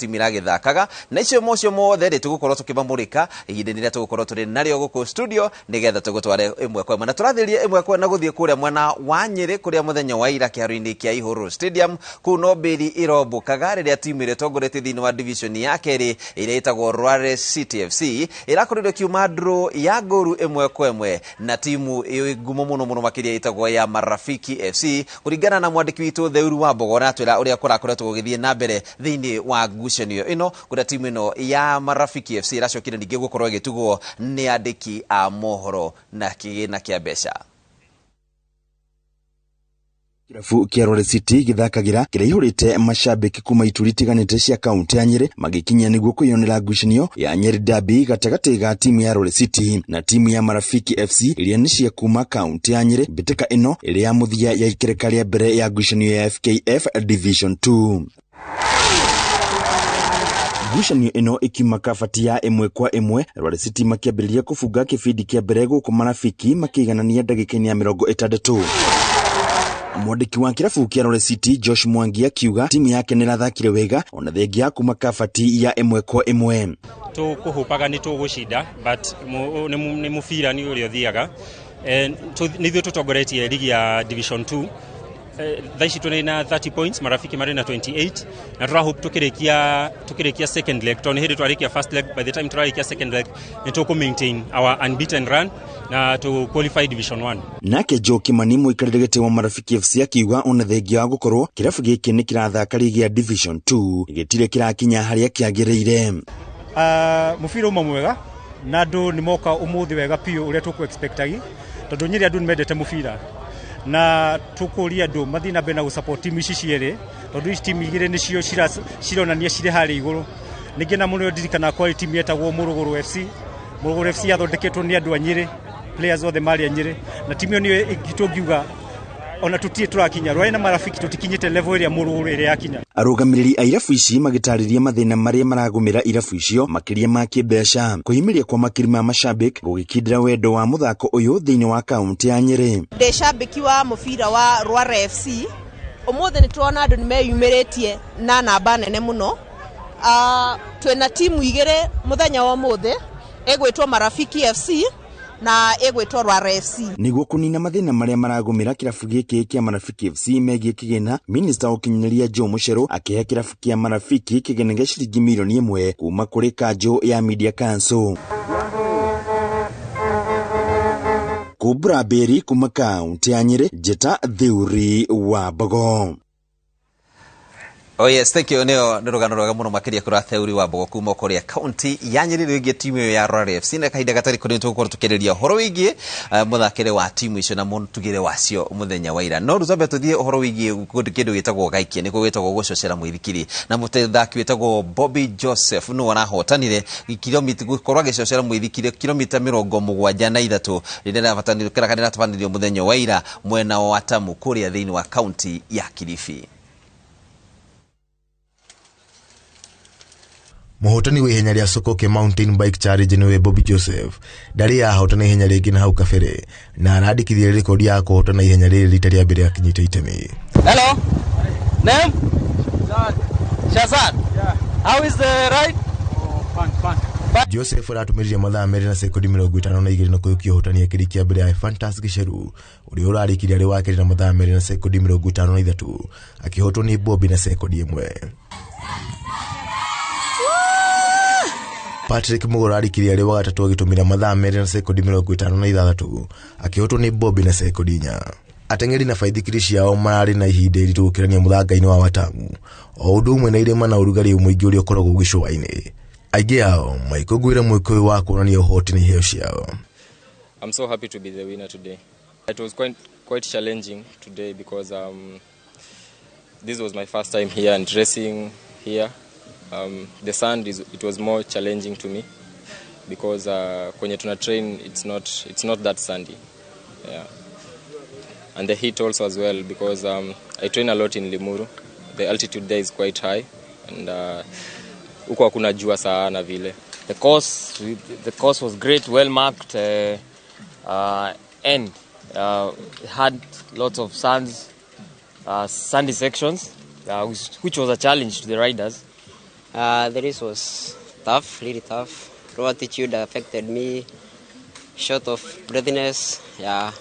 timu iragĩthakaga na icio mocio mothe rĩ tũgũkorwo tũkĩmamũrĩka ihinda rĩrĩa tũgũkorwo tũrĩ narĩo gũkũ studio nĩgetha tũgũtware ĩmwe kwa ĩmwe na tũrathĩrĩria ĩmwe kwa na gũthiĩ kũrĩa mwena wa Nyĩrĩ kũrĩa mũthenya wa ira kĩharo-inĩ kĩa Ihũrũrũ Stadium kũu no mbĩri irombũkaga rĩrĩa timu ĩrĩa ĩtongoretie thĩinĩ wa division ya kerĩ ĩrĩa ĩtagwo Rware City FC ĩrakorirwo ĩkiuma draw ya ngoru ĩmwe kwa ĩmwe na timu ĩ ngumo mũno mũno makĩria ĩtagwo ya Marafiki FC kũringana na mwandĩki witũ Theuru wa Mbogo aratwĩra ũrĩa kũrakoretwo gũgĩthiĩ na mbere thĩinĩ wa ngucanio ĩno kũrĩa timu ĩno ya Marafiki FC ĩracokire ningĩ gũkorwo ĩgĩtugwo nĩ andĩki a mohoro na kĩgĩna kĩa mbeca. Kĩrabu kĩa Rware City gĩthakagĩra kĩraihũrĩte mashabiki kuma ituri itiganĩte cia kaunti ya Nyĩrĩ magĩkinyia nĩguo kwĩyonera ngucanio ya Nyeri Derby gatagatĩ ga timu ya Rware City na timu ya Marafiki FC iria nĩ cia kuma kaunti ya Nyĩrĩ. Mbĩtĩka ĩno ĩrĩa ya mũthia ya ikereka rĩa mbere ya ngucanio ya FKF Division 2. Ngucanio ĩno ĩkiuma kabati ya ĩmwe kwa ĩmwe, Rware City makĩambĩrĩria kũbunga kĩbindi kĩa mbere gũkũ Marafiki makĩiganania ndagĩka-inĩ ya 60. Mwandĩki wa kĩrabu kĩa Rware City Josh Mwangi akiuga timu yake nĩrathakire wega ona thengia ya kuma kabati ya ĩmwe kwa ĩmwe. Tũkũhũpaga nĩ tũgũcinda but nĩ mũbira nĩ ũrĩa ũthiaga. Nĩ ithuĩ tũtongoretie ligi ya Division 2. Thaa ici tũrĩ na 30 points, Marafiki marĩ na 28 na tũrahope tukĩrĩkia second leg tondũ nĩ hĩndĩ twarĩkia first leg, by the time tũrarĩkia second leg nĩ tũkũ maintain our unbeaten run na to qualify Division 1. Nake Joe Kimani mũikarĩri gĩtĩ wa Marafiki FC akiuga ona thengia wa gũkorwo kĩrabu gĩkĩ nĩ kĩrathaka ligi ya Division 2 gĩtirĩ kĩrakinya harĩa kĩagĩrĩire. Mũbira uma mwega na andũ nĩ moka ũmũthĩ wega biũ ũrĩa tũkũ expectagi tondũ Nyĩrĩ andũ nĩ mendete mũbira na tũkũria andũ mathiĩ na mbere na gũsupport timu ici cierĩ tondũ ici timu igĩrĩ nĩcio cironania cirĩ harĩa igũrũ. Ningĩ na mũno ndirikana kwarĩ timu yetagwo Mũrũgũrũ FC. Mũrũgũrũ FC yathondeketwo nĩ andũ a Nyĩrĩ, players othe marĩ a Nyĩrĩ, na timu ĩyo nĩyo ĩngĩ tũngiuga ona tũtirĩ tũrakinya. Rware na Marafiki tũtikinyĩte level ĩrĩa Mũrũgũrũ ĩrĩa yakinya. Arũgamĩrĩri a irabu ici magĩtarĩria mathĩna marĩa maragũmĩra irabu icio makĩria ma kĩmbeca, kũhimĩria kwa makiri ma mashabiki gũgĩkindĩra wendo wa mũthako ũyũ thĩinĩ wa kaunti ya Nyĩrĩ. Ndĩ shabiki wa mũbira wa Rware FC. Ũmũthĩ nĩ tũrona andũ nĩ meyumĩrĩtie na namba nene mũno. Twĩna timu igĩrĩ mũthenya wa ũmũthĩ, ĩgwĩtwo Marafiki FC na ĩgwĩtwo Rware FC. Nĩguo kũnina mathĩna marĩa maragũmĩra kĩrabu gĩkĩ kĩa Marafiki FC megiĩ kĩgĩna, Minista wa ũkinyanĩria Joe Mucheru akĩhe kĩrabu kĩa Marafiki kĩgĩna gĩa ciringi mirioni 1 kuma kũrĩ kanjũ ya Media Council. Kumbura mbĩri kuma kaunti ya Nyĩrĩ, Njĩta Theuri wa Mbogo. Oh yes, thank you. Nĩyo nĩ rũgano rwega mũno makĩria kũrĩa Theuri wa Mbogo kuma kũrĩa kaunti ya Nyĩrĩ. Rĩngĩ timu ĩyo ya Rware FC na kahinda gatarĩ kũrĩ tũgũkorwo tũkĩarĩria ũhoro wĩgiĩ mũthakĩre wa timu icio na mũtugĩre wacio mũthenya wa ira. No rĩu twambe tũthiĩ ũhoro wĩgiĩ kĩndũ gĩtagwo gaikia, nĩkuo gĩtagwo gũcocera mũithikiri, na mũthaki wĩtagwo Bobby Joseph nĩwe arahotanire kilomita gũkorwo agĩcocera mũithikiri kilomita 73 rĩrĩa rĩratabanirio mũthenya wa ira mwena wa Watamu kũrĩa thĩinĩ wa kaunti ya Kilifi. Mũhotani wa ihenya rĩa Sokoke Mountain Bike Challenge nĩwe Bobby Joseph ndarĩ ahotana ihenya rĩngĩ na hau kabere na arandĩkithirie rekodi ya kũhotana ihenya rĩrĩ rita rĩa mbere akinyĩte itemi. Hello. Name? Shazad. Yeah. How is the ride? Oh, fun, fun. Joseph aratũmĩrire mathaa 2 na sekondi 52 na kũiyũkia ũhotani akĩrĩkia mbere ya Fantas Gicheru ũrĩa ũrarĩkirie arĩ wa kerĩ na mathaa 2 na sekondi 53 akĩhotwo nĩ Bobby na sekondi 1. Patrick Mugoro arĩkirie arĩ wa gatatũ agĩtũmĩra mathaa 2 na sekondi 56 akĩhotwo nĩ Bobby na sekondi 4. Ateng'eri na baithikiri ciao mararĩ na ihinda iritũ gũkĩrania mũthanga-inĩ wa Watamu o ũndũ ũmwe na irĩma na ũrugarĩ mũingĩ ũrĩa ũkoragwo gĩcũa-inĩ. Aingĩ ao maikũngũĩra mwĩkũĩ wa kuonania ũhoti na iheo ciao. I'm so happy to be the winner today. It was quite challenging today because this was my first time here and racing here. The sand it was more challenging to me because kwenye tuna train it's not that sandy. Yeah. And the heat also as well because I train a lot in Limuru. The altitude there is quite high and huko hakuna jua sana vile. The course was great, well marked, and had lots of sandy sections, which was a challenge to the riders. The race was tough, really tough. Low altitude affected me, short of breathiness, yeah,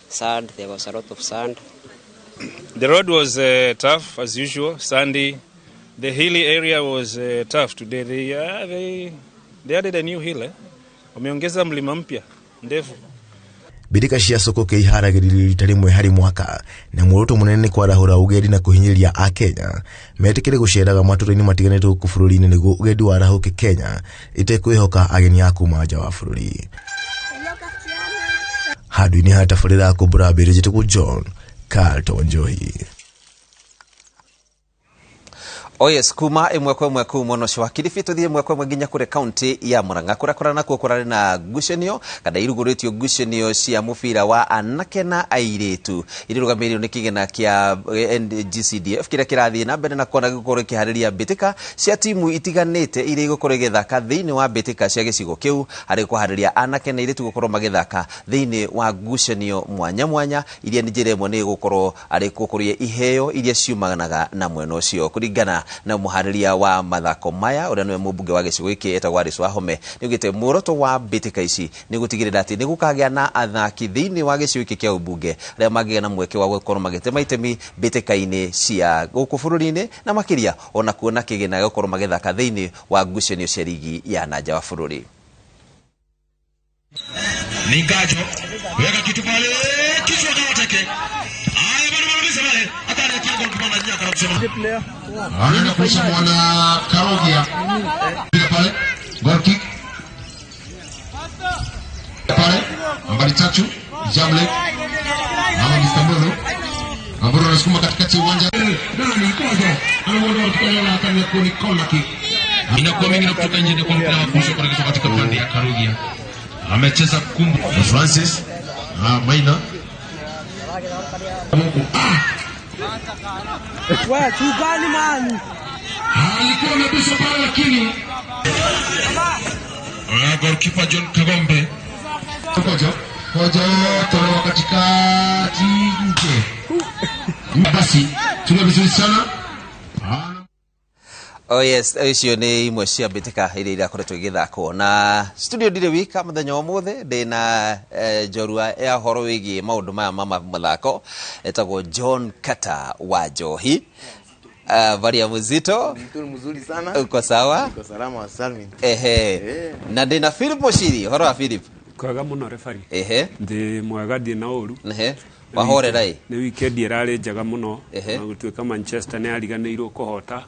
sand, there was a lot of sand. The road was tough as usual, sandy. The hilly area was tough today. They added a new hill, eh? Wameongeza mlima mpya ndefu. Mbĩtĩka cia Soko iharagĩrĩrio rita rĩmwe harĩ mwaka na muoroto mũnene nĩ kwarahũra ũgendi na kũhinyĩrĩria akenya metĩkĩre gũceraga matũũra-inĩ matiganĩte gũkũ bũrũri-inĩ nĩguo ũgendi warahũke Kenya ĩtekwĩhoka ageni a kuma nja wa bũrũri. Handũ-inĩ ha tabarĩra ya kũmbũra mbĩrĩ, njĩtagwo John Carlton Njohi. Oh yes, kuma ĩmwe kwa ĩmwe kuu mwena ũcio wa Kilifi, tũthiĩ ĩmwe kwa ĩmwe nginya kũrĩ kaunti ya Murang'a, kũrĩa kũrĩa nakuo kũrarĩ na ngucanio kana irugũrĩtio ngucanio cia mũbira wa anake na airĩtu iria irũgamĩrĩirwo nĩ kĩgĩna kĩa NGCDF, kĩrĩa kĩrathiĩ na mbere na kuona gĩgũkorwo gĩkĩharĩria mbĩtĩka cia timu itiganĩte iria igũkorwo igĩthaka thĩinĩ wa mbĩtĩka cia gĩcigo kĩu, harĩ kũharĩria anake na airĩtu gũkorwo magĩthaka thĩinĩ wa ngucanio mwanya mwanya, iria nĩ njĩra ĩmwe nĩ gũkorwo arĩ gũkũria iheo iria ciumanaga na mwena ũcio. Kũringana na mũharĩria wa mathako maya, ũrĩa nĩwe mũmbunge wa gĩcigo gĩkĩ etagwo Alice Wahome, nĩaugĩte muoroto wa mbĩtĩka ici nĩ gũtigĩrĩra atĩ nĩ gũkagĩa na athaki thĩinĩ wa gĩcigo gĩkĩ kĩa ũmbunge arĩa mangĩgĩa na mweke wa gũkorwo magĩtema itemi mbĩtĩka-inĩ cia gũkũ bũrũri-inĩ, na makĩria ona kuona kĩgĩna gĩa gũkorwo magĩthaka thĩinĩ wa ngucanio cia rigi ya na nja wa bũrũri. Ni Ngajo weka kitu pale, kichwa kama teke. Haya, bado wanabisa pale, hatari ya goalkeeper na nyaka na kusema. Anaenda kurusha mwana Karogia. Piga pale, goal kick. Pale, nambari 3, Jamle. Ama Mr. Mburu. Mburu anasukuma katikati ya uwanja. Nani kwanza? Anaondoa katika eneo la hatari ya koni corner kick. Inakuwa mingi na kutoka nje kwa mpira wa kurusha kuelekea katika pande ya Karogia. Amecheza kumbu na Francis na Maina. Mungu. Wewe chugani man. Alikuwa amebisha pale lakini goalkeeper John Kagombe. Kojo, Kojo tolewa katikati nje. Basi tuna vizuri sana. Oh yes, icio nĩ imwe cia mbĩtĩka iria irakoretwo igĩthakwo na studio. Ndirĩ wika mũthenya wa ũmũthĩ, ndĩna njorua ya ũhoro wĩgiĩ maũndũ maya ma mathako, etagwo John Carter wa Njohi. Varia mzito. Mtu mzuri sana. Uko sawa? Uko salama wa salmin. Ehe. Na ndĩna Philip Mushiri. Ũhoro wa Philip? Kwega mũno, refari. Ehe. Ndĩ mwega, ndirĩ na ũru. Ehe, wahorera ĩ? Nĩ weekend ĩrarĩ njega mũno, na gũtuĩka Manchester nĩ yariganĩirwo kũhota,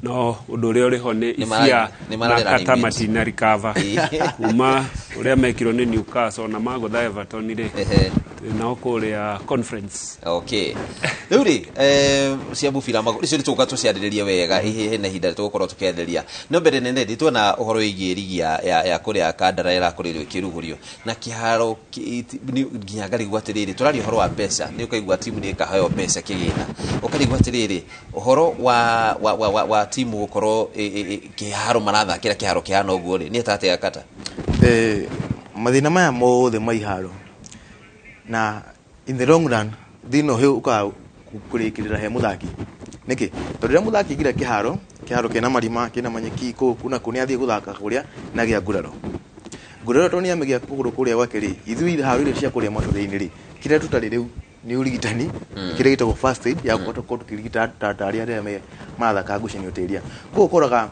no ũndũ ũrĩa ũrĩ ho nĩ Nĩ isia na mararĩ Kata running mates. Matina recover kuma ũrĩa mekirwo nĩ Newcastle na magũtha Everton rĩ, nao kũrĩa Conference. Okay, rĩu rĩ, cia mũbira magũrũ icio nĩ tũgũka tũciarĩrĩrie wega hena ihinda tũgũkorwo tũkĩarĩrĩria, no mbere nene ndĩ tuona ũhoro wĩgiĩ rigi ya kũrĩa Kandara ĩrakorirwo ĩkĩrugũrio na kĩharo nginya ngarigwo atĩrĩrĩ, tũraria ũhoro wa mbeca, nĩ ũkaigua timu nĩ ĩkaheo mbeca kĩgĩna, ũkarigwo atĩrĩrĩ, ũhoro wa timu gũkorwo kĩharo marathakĩra kĩharo kĩhana ũguo rĩ, nĩ ĩtatĩa kata? Mathĩna maya mothe ma iharo na in the long run thĩna ũyũ ũkaga kũrĩkĩrĩra he mũthaki. Nĩkĩ? Tondũ rĩrĩa mũthaki aingĩra kĩharo, kĩharo kĩna marima, kĩna manyeki kũu na kũu, nĩ athiĩ gũthaka kũrĩa na agĩa nguraro. Nguraro tondũ nĩ amĩgĩa kũgũrũ kũrĩa gwake rĩ, ithuĩ iharo iria cia kũrĩa matũra-inĩ rĩ, kĩrĩa tũtarĩ rĩu nĩ ũrigitani, kĩrĩa gĩtagwo first aid ya kũhota gũkorwo tũkĩrigita ta arĩa arĩa marathaka ngucanio ta iria. Koguo ũkoraga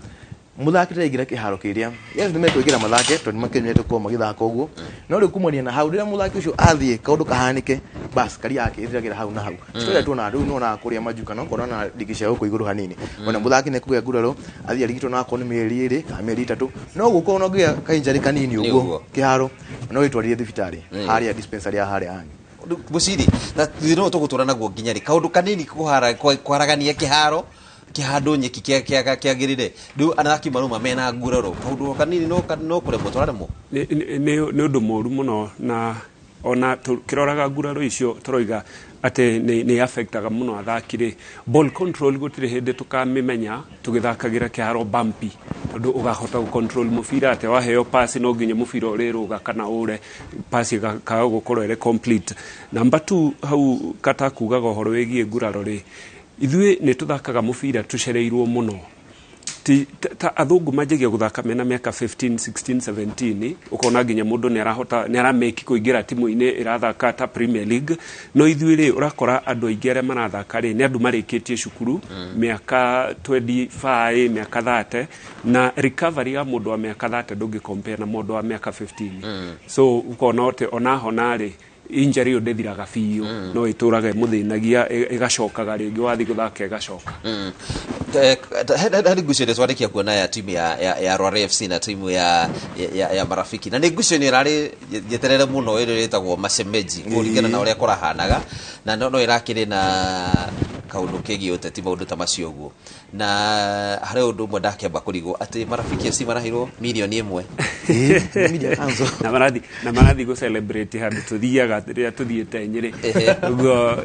mũthaki rĩrĩa aingĩra kĩharo kĩrĩa, yes, nĩ mekũingĩra mathake tondũ nĩ makĩmenyete gũkorwo magĩthaka ũguo, no rĩu kumania na hau, rĩrĩa mũthaki ũcio athiĩ kaũndũ kahanĩke, bas career yake ĩthiragĩra hau na hau. Story tuonaga rĩu nĩwonaga kũrĩa majuu kana okorwo na ligi cia gũkũ igũrũ hanini, ona mũthaki nĩ kũgĩa nguraro, athiĩ arigitwo na akorwo nĩ mĩeri 2 kana mĩeri 3, no gũkorwo no ngĩgĩa kainjari kanini ũguo Nĩguo. kĩharo no wĩtwarire thibitarĩ harĩa dispensary ya harĩa hanyu. Buciri na thĩna ũyũ tũgũtũra naguo nginya rĩ? Kaũndũ kanini kwaragania kĩharo kĩhandũ nyeki kĩagĩrĩre, rĩu athaki marauma mena nguraro, kaũndũ kanini no kũremwo tũraremwo. Nĩ ũndũ mũru mũno, na ona tũkĩroraga nguraro icio tũroiga atĩ nĩ affectaga mũno athaki rĩ, ball control gũtirĩ hĩndĩ tũkamĩmenya tũgĩthakagĩra kĩharo bumpy, tondũ ũgahota gũ control mũbira atĩa waheo pass? No nginya mũbira ũrĩrũga kana ũre pass ĩkaga gũkorwo ĩrĩ complete. Number two, hau kata kugaga ũhoro wĩgiĩ nguraro rĩ, ithuĩ nĩ tũthakaga mũbira tũcereirwo mũno. Ti ta athũngũ manjagia gũthaka mena mĩaka 15, 16, 17, ũkona nginya mũndũ nĩ arahota, nĩ arameki kũingĩra timu-inĩ ĩrathaka ta Premier League. No ithuĩ rĩ, ũrakora andũ aingĩ arĩa marathaka rĩ, nĩ andũ marĩkĩtie cukuru mĩaka 25, mĩaka 30, na recovery ya mũndũ wa mĩaka 30 ndũngĩ compare na mũndũ wa mĩaka 15. So ũkona atĩ onahona rĩ, injury ĩyo ndĩthiraga biũ, no ĩtũraga ĩmũthĩnagia, ĩgacokaga rĩngĩ, wathiĩ gũthaka ĩgacoka. Harĩ ngucanio twarĩkia kuona ya timu ya Rware FC na timu ya Marafiki, na nĩ ngucanio ĩrarĩ njeterere mũno ĩrĩa ĩtagwo mashemeji kũringana na ũrĩa kũrahanaga, na no ĩrakĩrĩ na kaũndũ kegiĩ ũteti, maũndũ ta macio ũguo. Na harĩ ũndũ ũmwe ndakĩamba kũrigwo atĩ Marafiki FC maraheirwo 1 million. Na marathi gũ celebrate handũ tũthiaga rĩrĩa tũthiĩte Nyĩrĩ ũguo.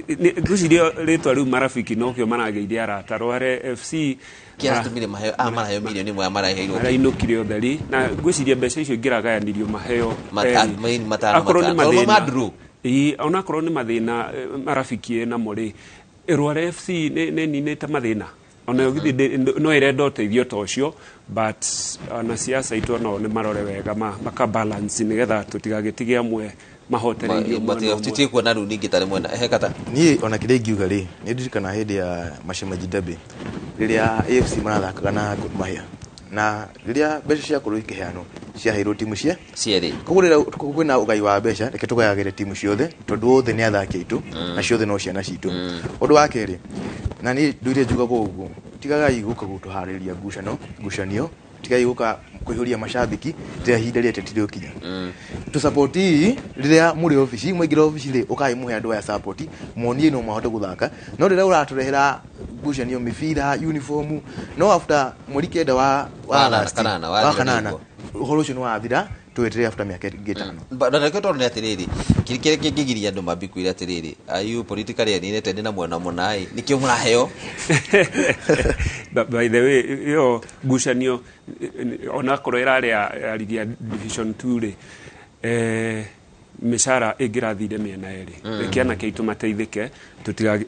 Ngwĩciria rĩtwa rĩu Marafiki nokĩo maragĩire arata Rware FC. Kĩratũmire maheo maraheo 1 million maraheirwo? Marainũkire ũtheri, na ngwĩciria mbeca icio ingĩragayanirio maheo 500 akorwo nĩ 500. mathĩna. Ma draw. Ĩĩ, onakorwo nĩ mathĩna Marafiki ĩnamo rĩ, Rware FC nĩ ninĩte mathĩna onayo githĩ no ĩrenda ũteithio ta ũcio, but ona siasa itũ onao nĩ marore wega maka balance nĩgetha tũtigagĩtige amwe mahotereirio mwena ũmwe. Tũtige kuona rĩu ningĩ tarĩ mwena ehe kata. Niĩ ona kĩrĩa ingiuga rĩ, nĩ ndirikana hĩndĩ ya mashemeji derby rĩrĩa AFC marathakaga na Gor Mahia, na rĩrĩa mbeca ciakorwo ikĩheanwo ciaheirwo timu cia cierĩ. Koguo rĩrĩa kwĩna ũgai wa mbeca, reke tũgayagĩre timu ciothe, tondũ othe nĩ athaki aitũ na ciothe no ciana citũ. Ũndũ wa kerĩ, na niĩ nduire njugaga ũguo, tigagai gũka gũtũharĩria ngucanio, tigai gũka kũihũria macambĩki rĩrĩa ihinda rĩa teti rĩũkinya. Tũsapoti rĩrĩa mũrĩ obici, mwaingĩra obici rĩ, ũkai mũhe andũ aya support, monie no mahote gũthaka. No rĩrĩa ũratũrehera ngucanio, mĩbira, uniform, no after mweri 9 wa August, kanana, wa wathira. Kanana Nĩguo. Ũhoro ũcio nĩ wathira, tweterere after mĩaka ĩngĩ 5. Na nĩkĩo tondũ nĩ atĩrĩrĩ, kĩrĩa kĩngĩgiria andũ mambie kwĩra atĩrĩrĩ, ayu politically aninĩte ndĩ na mwena mũna ĩ, nĩkĩo mũraheo? By the way, ĩyo ngucanio onakorwo ĩrarĩ ya rigi ya Division 2 rĩ, mĩcara ĩngĩrathire mĩena ĩrĩ. Reke anake aitũ mateithĩke,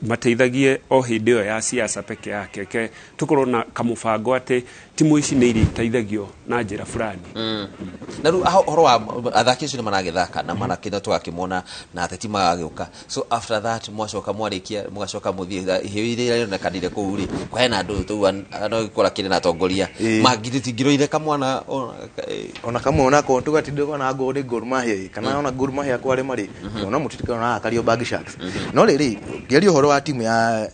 mateithagie o hĩndĩ ĩyo ya siasa peke yake, ke tũkorwo na kamũbango atĩ timu ici nĩ irĩteithagio na njĩra fulani. Na rĩu ũhoro wa athaki acio nĩ maragĩthaka na marakĩna tũgakĩmona na ateti magagĩũka, so after that mwacoka mwarĩkia mũgacoka mũthiĩ iheo iria ironekanire kũu rĩ, kwahena andũ tũu no gĩkora kĩrĩ na atongoria mangĩtingĩroire kamwana Ona kamwe onako tũgatinda ona ngoo nĩ Gor Mahia kana ona Gor Mahia kwarema rĩ, ona mũtitikana na Kariobangi Sharks. No rĩrĩ, ngĩaria ũhoro wa timu ya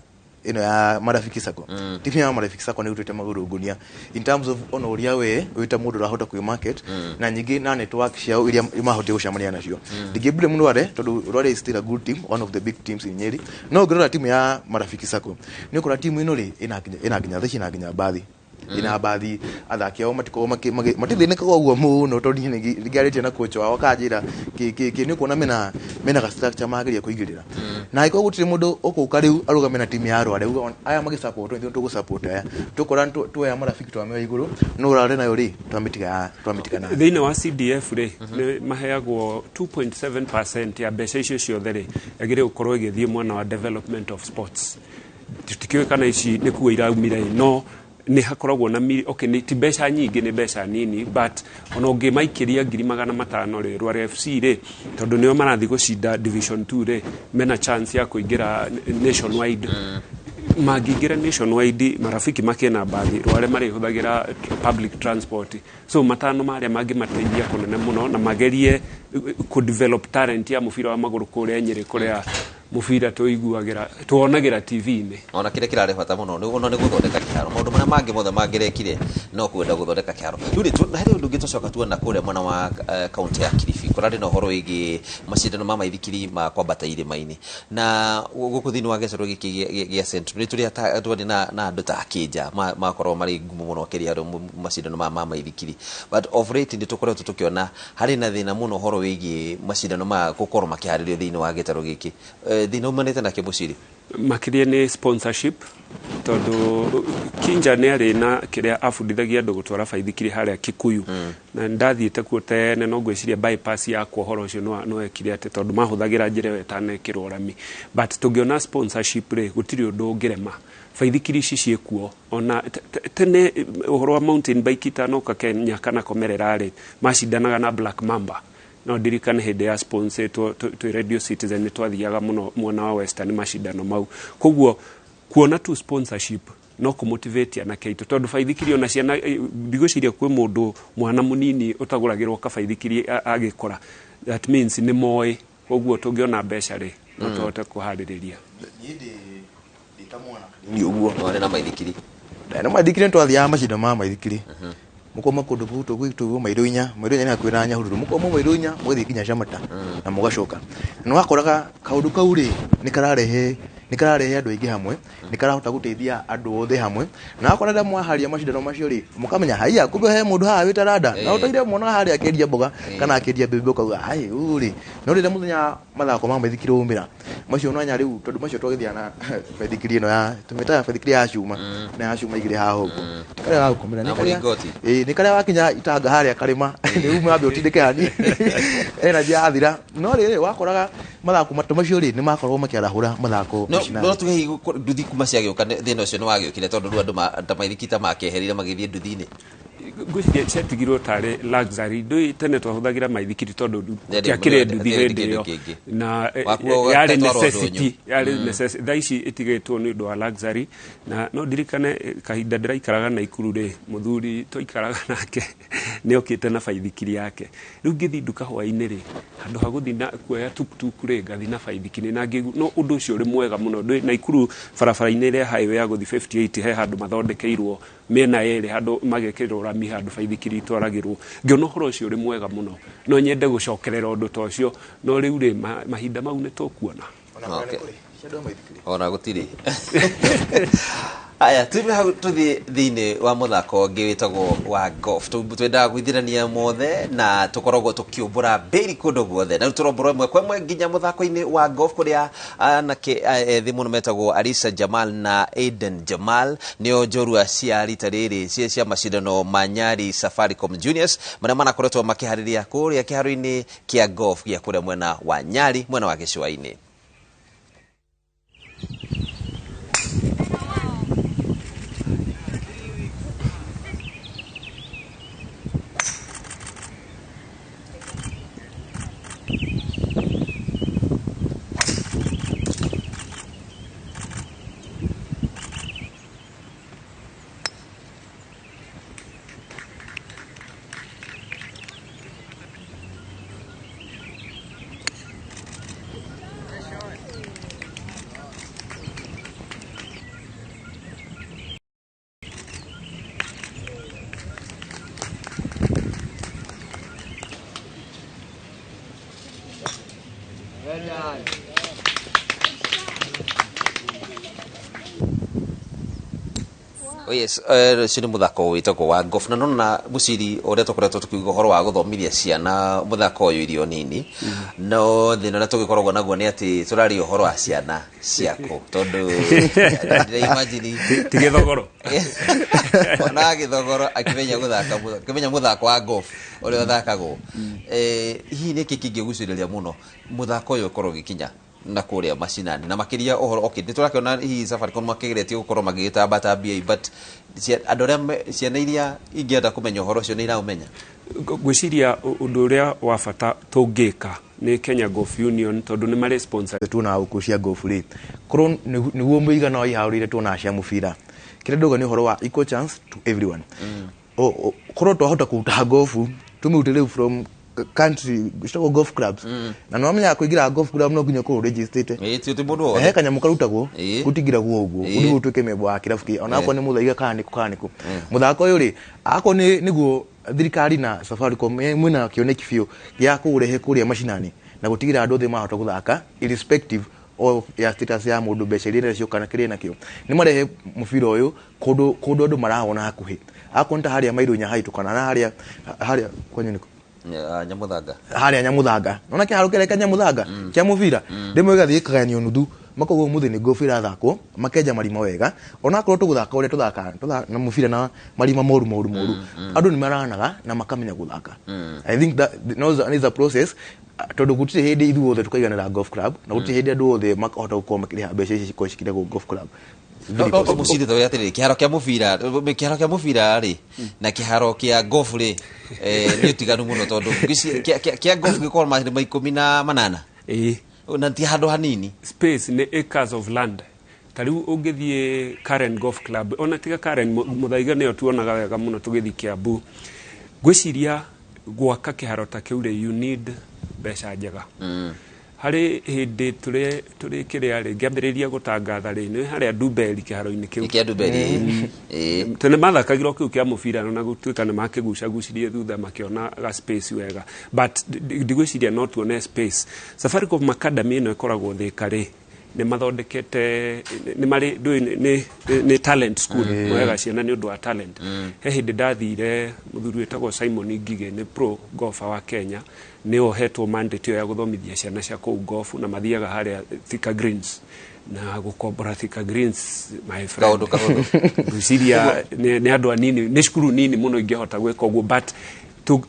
ĩno ya Marafiki Sacco, timu ya Marafiki Sacco nĩ ĩrutĩte magũrũ ngũnia in terms of ona ũrĩa we wĩ ta mũndũ ũrahota kwĩ market na nyingĩ na network ciao iria mahotire gũcemania nacio. Ndingĩ blame Rware tondũ Rware is still a good team, one of the big teams in Nyeri. No ũngĩrora timu ya Marafiki Sacco nĩ ũkora timu ĩno rĩ, ĩna nginya thaa ici ĩna nginya mbathi, ina bathi, athaki ao matikoragwo matithĩnĩkaga ũguo mũno, tondũ niĩ nĩngĩarĩtie na coach wao akanjĩra kĩ kĩ kĩ, nĩ ũkuona mena ga structure mageria kũigĩrĩra, na angĩkorwo gũtirĩ mũndũ ũkũka rĩu arũgame na timu ya Rware uga aya magĩsupport ithuĩ tũgũsupport aya, tũkora tuoya Marafiki twamĩoya igũrũ, no Rware nayo rĩ, twamĩtiga na Thĩinĩ wa CDF rĩ, nĩ maheagwo 2.7% ya mbeca icio ciothe rĩ, yagĩrĩire gũkorwo ĩgĩthiĩ mwena wa development of sports. Tũtikĩũĩ kana ici nĩ kuo iraumire, no nĩ hakoragwo na okay, nĩ ti mbeca nyingĩ, nĩ mbeca nini, but ona ũngĩmaikĩria 500,000 rĩ, Rware FC rĩ, tondũ nĩo marathiĩ gũcinda Division 2 rĩ, mena chance ya kũingĩra nationwide. Mangĩingĩra nationwide, Marafiki makĩna mbathi, Rware marĩhũthagĩra public transport, so matano marĩa mangĩmateithia kũnene mũno na magerie kũ develop talent ya mũbira wa magũrũ kũrĩa Nyĩrĩ, kũrĩa mũbira tũiguagĩra tuonagĩra TV-inĩ. Ona kĩrĩa kĩrarĩ bata mũno nĩ ona nĩ gũthondeka kĩharo. Maũndũ marĩa mangĩ mothe mangĩrekire no kwenda gũthondeka kĩharo. Rĩu rĩ, harĩ ũndũ ũngĩ tũcoka tuona kũrĩa mwena wa kaunti ya Kilifi, kũrarĩ na ũhoro wĩgiĩ macindano ma maithikiri ma kwambata irĩma-inĩ na gũkũ thĩinĩ wa gĩcoro gĩkĩ gĩa Central nĩ tũrĩ twarĩ na andũ ta Akĩnja makorwo marĩ ngumo mũno makĩria harĩ macindano ma maithikiri, but of late nĩ tũkoretwo tũkĩona harĩ na thĩna mũno ũhoro wĩgiĩ macindano ma gũkorwo makĩharĩrio thĩinĩ wa gĩtarũ gĩkĩ. Thĩna umanĩte nakĩ, Mũciri? Makĩria nĩ sponsorship, tondũ Kinja nĩ arĩ na kĩrĩa abundithagia andũ gũtwara baithikiri harĩa Kikuyu, na ndathiĩte kuo tene, no ngwĩciria bypass yakwo ũhoro ũcio no ekire atĩ tondũ mahũthagĩra njĩra ĩyo ĩtanekĩrwo rami. But tũngĩona sponsorship rĩ, gũtirĩ ũndũ ũngĩrema. Baithikiri ici ciĩkuo ona tene ũhoro wa mountain bike itanoka Kenya kana komerera rĩ, macindanaga na Black Mamba. No ndirikane hĩndĩ ya sponsor twĩ Radio Citizen nĩ twathiaga mũno mwena wa Western macindano mau. Koguo kuona tu sponsorship no kũmotivate anake aitũ, tondũ baithikiri ona ciana ndigwĩciria kwĩ mũndũ mwana mũnini ũtagũragĩrwo kabaithikiri agĩkũra. That means nĩ moĩ. Koguo tũngĩona mbeca rĩ, no tũhote kũharĩrĩria. Ni ũguo. Warĩ na maithikiri? Na maithikiri, twathiaga macindano ma maithikiri, mũkoma kũndũ kũu gwĩtwo Mairũ Inya. Mairũ Inya nĩ hakuhĩ na Nyahururu. Mũkoma Mairũ Inya, mũgathiĩ nginya Camata na mũgacoka. Na wakoraga kaũndũ kau rĩ, nĩ kararehe andũ aingĩ hamwe, nĩ karahota gũteithia andũ othe hamwe. Na wakora rĩrĩa mwaharia macindano macio rĩ, mũkamenya haiya, kumbe he mũndũ haha wĩ taranda na ũtũire mwana harĩa akĩendia mboga kana akĩendia mbembe, ũkauga ai ũyũ rĩ. No rĩrĩa mũthenya mathako ma maithikiri waumĩra macio nanya rĩu, tondũ macio twagĩthiaga na baithikiri ĩno ya tũmĩtaga baithikiri ya cuma, na ya cuma igĩrĩ haha ũguo, ti karĩa gagũkomera, Na nĩ karĩa mũringoti. Ĩĩ, nĩ karĩa wakinya itanga harĩa karĩma nĩ ume wambe ũtindĩke hani energy yathira. No rĩrĩ wakoraga mathako ta macio rĩ, nĩ makoragwo makĩarahũra mathako No macinani. no tuge hihi nduthi kuma ciagĩũka thĩna ũcio nĩ wagĩũkire, tondũ rĩu andũ ta maithikiri ta makĩeherire magĩthiĩ nduthi-inĩ? Ngwĩciria ciatigirwo tarĩ luxury. Ndũĩ tene twahũthagĩra maithikiri tondũ Rĩarĩ gũtiakĩrĩ nduthi rĩarĩ hĩndĩ kĩndũ ĩyo kĩngĩ. Na Wakuo yarĩ ũgatwarwo necessity ndũnyũ. yarĩ necessity. Thaa ici ĩtigĩtwo nĩ ũndũ wa luxury. Na no ndirikane kahinda ndĩraikaraga Naikuru rĩ, mũthuri twaikaraga nake nĩ okĩte na baithikiri yake. Rĩu ngĩthiĩ nduka hwaĩ-inĩ rĩ, handũ ha gũthiĩ na kuoya tuktuk rĩ, ngathiĩ na baithikiri na ngĩigua no ũndũ ũcio ũrĩ mwega mũno. Ndũĩ Naikuru barabara-inĩ ĩrĩa highway ya gũthiĩ 58 he handũ mathondekeirwo mĩena yerĩ, handũ magekĩrwo rami, handũ baithikiri itwaragĩrwo. Ngĩona ũhoro ũcio ũrĩ mwega mũno, no nyende gũcokerera ũndũ ta ũcio. No rĩu rĩ, mahinda mau nĩ tũkuona. Okay. Ona gũtirĩ. Aya, tuime hau tũthiĩ thĩinĩ wa mũthako ũngĩ wĩtagwo wa golf. Twendaga gwĩthirania mothe na tũkoragwo tũkĩũmbũra mbĩri kũndũ guothe, na rĩu tũrombũra ĩmwe kwa ĩmwe nginya mũthako-inĩ wa golf, kũrĩa anake ethĩ mũno metagwo Arisa Jamal na Aiden Jamal nĩo njorua cia rita rĩrĩ cia macindano ma Nyali Safaricom Juniors, marĩa manakoretwo makĩharĩria kũrĩa kĩharo-inĩ kĩa golf gĩa kũrĩa mwena wa Nyali, mwena wa gĩcũa-inĩ. Oh yes, ũcio nĩ mũthako wĩtagwo wa golf. Na nona Mũciri, ũrĩa tũkoretwo tũkiuga ũhoro wa gũthomithia ciana mũthako ũyũ irio nini, no thĩna ũrĩa tũgĩkoragwo naguo nĩ atĩ tũraria ũhoro wa ciana ciaku, tondũ ndĩra imagine Ti gĩthogoro. Mwana wa gĩthogoro akĩmenya gũthaka akĩmenya mũthako wa golf ũrĩa ũthakagwo. Hihi nĩkĩ kĩngĩgucĩrĩria mũno mũthako ũyũ ũkorwo ũgĩkinya na kũrĩa macinani, na makĩria ũhoro, okay, nĩ tũrakĩona hihi Safaricom makĩgeretie gũkorwo magĩgĩtambatambia, but andũ arĩa ciana iria ingĩenda kũmenya ũhoro ũcio nĩ iraũmenya? Ngwĩciria ũndũ ũrĩa wa bata tũngĩka nĩ Kenya Golf Union, tondũ nĩ marĩ sponsor. Tuonaga gũkũ cia golf rĩ, korwo nĩguo mũigana wa iharo iria tuonaga cia mũbira, kĩrĩa ndauga nĩ ũhoro wa equal chance to everyone. Korwo twahota kũruta golf, tũmĩrute rĩu from country citagwo golf clubs, na nĩwamenyaga kũingĩra golf club no nginya ũkorwo registered. Ĩĩ, ti mũndũ wothe. He kanyamũ karutagwo, gũtingiragwo ũguo nĩguo ũtuĩke member wa kĩrabu kĩ, ona akorwo nĩ mũthaiga kana nĩkũ kana nĩkũ. Mũthako ũyũ rĩ, akorwo nĩ nĩguo thirikari na Safaricom mwĩna kĩoneki biũ gĩa kũũrehe kũrĩa macinani na gũtigĩrĩra andũ othe mahota gũthaka irrespective of ya status ya mũndũ, mbeca iria nacio kana kĩrĩa nakĩo, nĩ marehe mũbira ũyũ kũndũ kũndũ andũ marawona hakuhĩ, akorwo nĩ ta harĩa Mairũ Inya haitũ kana na harĩa harĩa kwanyu nĩkũ? Nyamũthanga. Harĩa Nyamuthanga, nona kĩharo kĩrĩa kĩa Nyamuthanga kĩa mũbira, rĩmwe gĩgathiĩ gĩkagayanio nuthu, makauga ũmũthĩ nĩ golf ĩrathakwo, makenja marima wega. Onakorwo tũgũthaka ũrĩa tũthakaga na mũbira na marima moru moru moru, andũ nĩ maranaga na makamenya gũthaka. I think that no is a process, tondũ gũtirĩ hĩndĩ ithuothe tũkaiganĩra golf club, na gũtirĩ hĩndĩ andũ othe makahota gũkorwo makĩrĩha mbeca ici cikorwo cikĩrehwo golf club. Mũciri tå atä kä haro kä a må bira, kä haro kä a må bira rä na kä haro kä a golf rä nä å tiganu må no, tondå kä a golf gä korwo marima 18 na ti handå hanini. Space nĩ acres of land. Ta rĩu ũngĩthiĩ Karen Golf Club, ona tiga Karen, Muthaiga nĩyo tuonaga wega mũno tũgĩthiĩ Kiambu. Ngwĩciria gwaka kĩharo ta kĩu rĩ, you need mbeca njega. Harĩ hĩndĩ tũrĩ kĩrĩa rĩ, ngĩambĩrĩria gũtangatha rĩ, nĩ harĩa Ndumberi kĩharo-inĩ kĩu. Kĩa Ndumberi. Tene mathakagĩra kĩu kĩa mũbira, na gũtuĩka nĩ makĩgucagucirie thutha makĩona ga space wega, but ndigwĩciria no tuone space. Safaricom Academy ĩno ĩkoragwo Thĩka rĩ, nĩ mathondekete, nĩ marĩ ndũĩ nĩ talent school, moyaga ciana nĩ ũndũ wa talent. He hĩndĩ ndathire, mũthuri wĩtagwo Simon Ngige nĩ pro golfer wa Kenya, nĩ ohetwo mandate ĩyo ya gũthomithia ciana cia kũu golf, na mathiaga harĩa Thika Greens na gũkombora Thika Greens, my friend. Kaũndũ kahũthũ. Ngwĩciria nĩ andũ anini, nĩ cukuru nini mũno ingĩhota gwĩka ũguo, but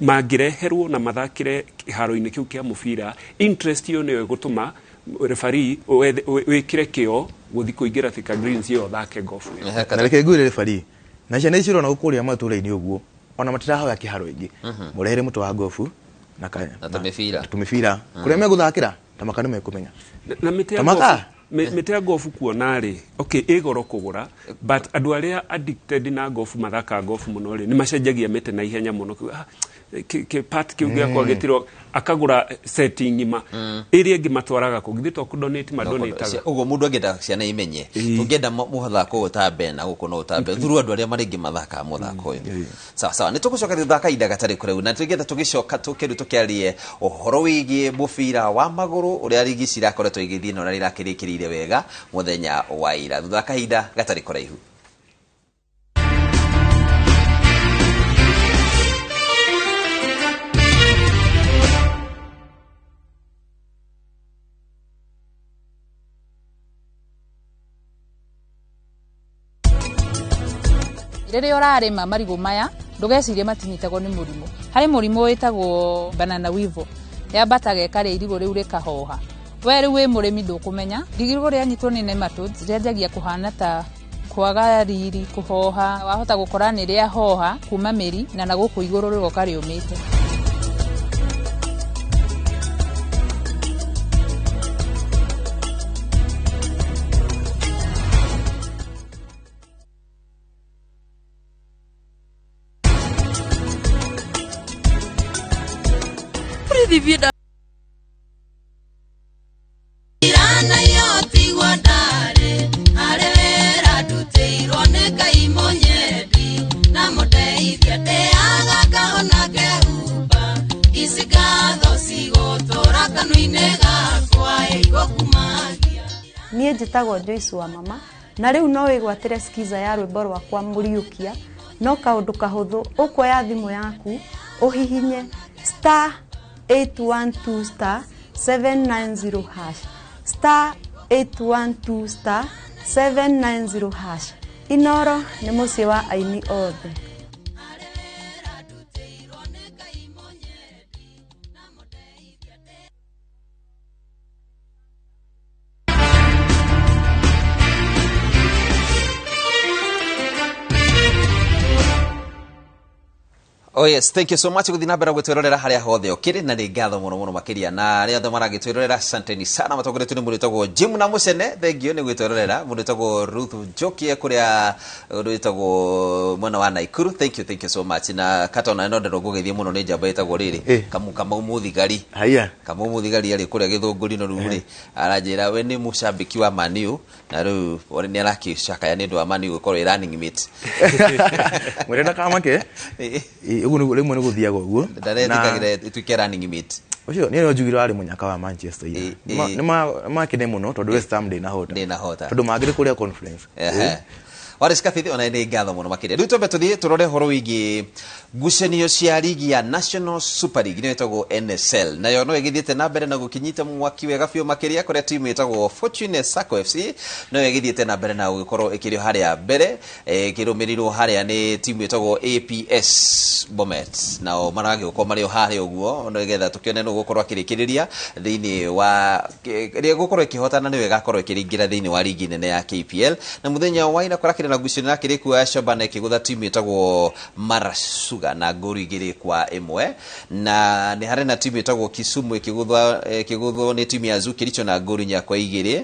mangĩreherwo na mathakĩre kĩharo-inĩ kĩu kĩa mũbira, interest ĩyo nĩyo ĩgũtũma referee wĩkĩre kĩo gũthiĩ kũingĩra Thika Greens ĩyo ũthake golf. Na reke ngwĩre referee na ciana icio ũrona kũrĩa matũra-inĩ ũguo, ona matirahoya kĩharo ĩngĩ, mũrehere mũtĩ wa golf na tũmĩbira. Tũmĩbira kũrĩa megũthakĩra, ta maka nĩ mekũmenya. Na mĩtĩ ya Ta maka? golf, mĩtĩ ya golf kuona rĩ, okay, ĩ goro kũgũra, but andũ arĩa addicted na golf, mathakaga golf mũno rĩ, nĩ macenjagia mĩtĩ na ihenya mũno. Kĩ part kĩu gĩakwa gĩtirwo, akagũra set ng'ima. Ĩrĩa ĩngĩ matwaraga kũ? Githĩ to kũdonate madonataga? Ũguo mũndũ angĩenda ciana imenye, tũngĩenda mũthako ũyũ ũtambe na gũkũ no ũtambe through andũ arĩa marĩngĩ mathakaga mũthako ũyũ. Sawa sawa, nĩ tũgũcoka thutha kahinda gatarĩ kũraihu, na tũngĩenda tũgĩcoka tũkĩrĩ tũkĩarie ũhoro wĩgiĩ mũbira wa magũrũ, ũrĩa rigi cirakoretwo igĩthiĩ na ũrĩa irakĩrĩkĩrĩire wega mũthenya wa ira, thutha kahinda gatarĩ kũraihu. Rĩrĩa ũrarĩma marigũ maya, ndũgecirie matinyitagwo nĩ mũrimũ. Harĩ mũrimũ wĩtagwo banana weevil, yambataga ĩkarĩa irigũ rĩu rĩkahoha. We rĩu wĩ mũrĩmi ndũkũmenya, irigũ rĩanyitwo nĩ nematodes rĩanjagia kũhana ta kwaga riri, kũhoha, wahota gũkora nĩ rĩahoha kuma mĩri na gũkũ igũrũ rĩgoka rĩũmĩte. Niĩ njĩtagwo Joyce wa mama, na rĩu no wĩgwatĩre skiza ya rwĩmbo rwakwa Mũriũkia. No kaũndũ kahũthũ, ũkuoya thimũ yaku ũhihinye star 812 star 790 hash, star 812 star 790 hash. Inoro nĩ mũciĩ wa aini othe. Oh yes, thank you so much guthi na mbere gwitwirorera haria hothe ukiri, na nĩ ngatho mũno mũno makĩria na arĩa othe maragĩtwĩrorera, asanteni sana. Matongoretio nĩ mũndũ wĩtagwo Jim na Mũcene, thank you nĩ gwĩtwĩrorera. Mũndũ wĩtagwo Ruth Njokie kũrĩa mũndũ wĩtagwo mwena wa Naikuru, thank you, thank you so much. Na katona no ndero ngũgeithie mũno nĩ njamba ĩtagwo rĩrĩ Kamau Mũthigari. Haya. Kamau Mũthigari arĩ kũrĩa Gĩthũngũri, no rĩu rĩ aranjĩra we nĩ mũcambĩki wa Man U, na rĩu nĩ arakĩcakaya nĩ ũndũ wa Man U gũkorwo ĩ running mate. Mwĩre ndakamake. Ũguo nĩguo rĩmwe nĩ gũthiaga ũguo. Ndaretĩkagĩra ĩtuĩke running mate. Ũcio niĩ no njugire warĩ mũnyaka wa Manchester ira. Nĩ makene mũno tondũ West Ham ndĩnahota. Ndĩnahota. Tondũ mangĩrĩ kũrĩa conference. Waris Kabithi, ona nĩ ngatho mũno makĩria. Rĩu twambe tũthiĩ tũrore ũhoro wĩgiĩ Ngucanio cia ligi ya National Super League nĩyo ĩtagwo NSL nayo no ĩgĩthiĩte na mbere na gũkinyita mwaki wega biũ makĩria kũrĩa timu ĩtagwo Fortune Sacco FC no ĩgĩthiĩte na mbere na gũgĩkorwo ĩkĩrĩ harĩa mbere, ĩkĩrũmĩrĩirwo harĩa nĩ timu ĩtagwo APS Bomet, nao maragĩũka marĩ o harĩa ũguo nĩgetha tũkĩone nũ gũkorwo akĩrĩkĩrĩria thĩinĩ wa ĩrĩa gũkorwo ĩkĩhotana nĩyo ĩgakorwo ĩkĩringĩra thĩinĩ wa ligi nene ya KPL. Na mũthenya wa ira kũrakĩrĩ na ngucanio yakĩrĩ kuo ya Shabana ĩkĩgũtha timu ĩtagwo Mara Sugar na ngolu 2-1, na nĩ harĩ na timu ĩtagwo Kisumu ĩkĩgũthwo nĩ timu ya Kericho na ngolu 4-2.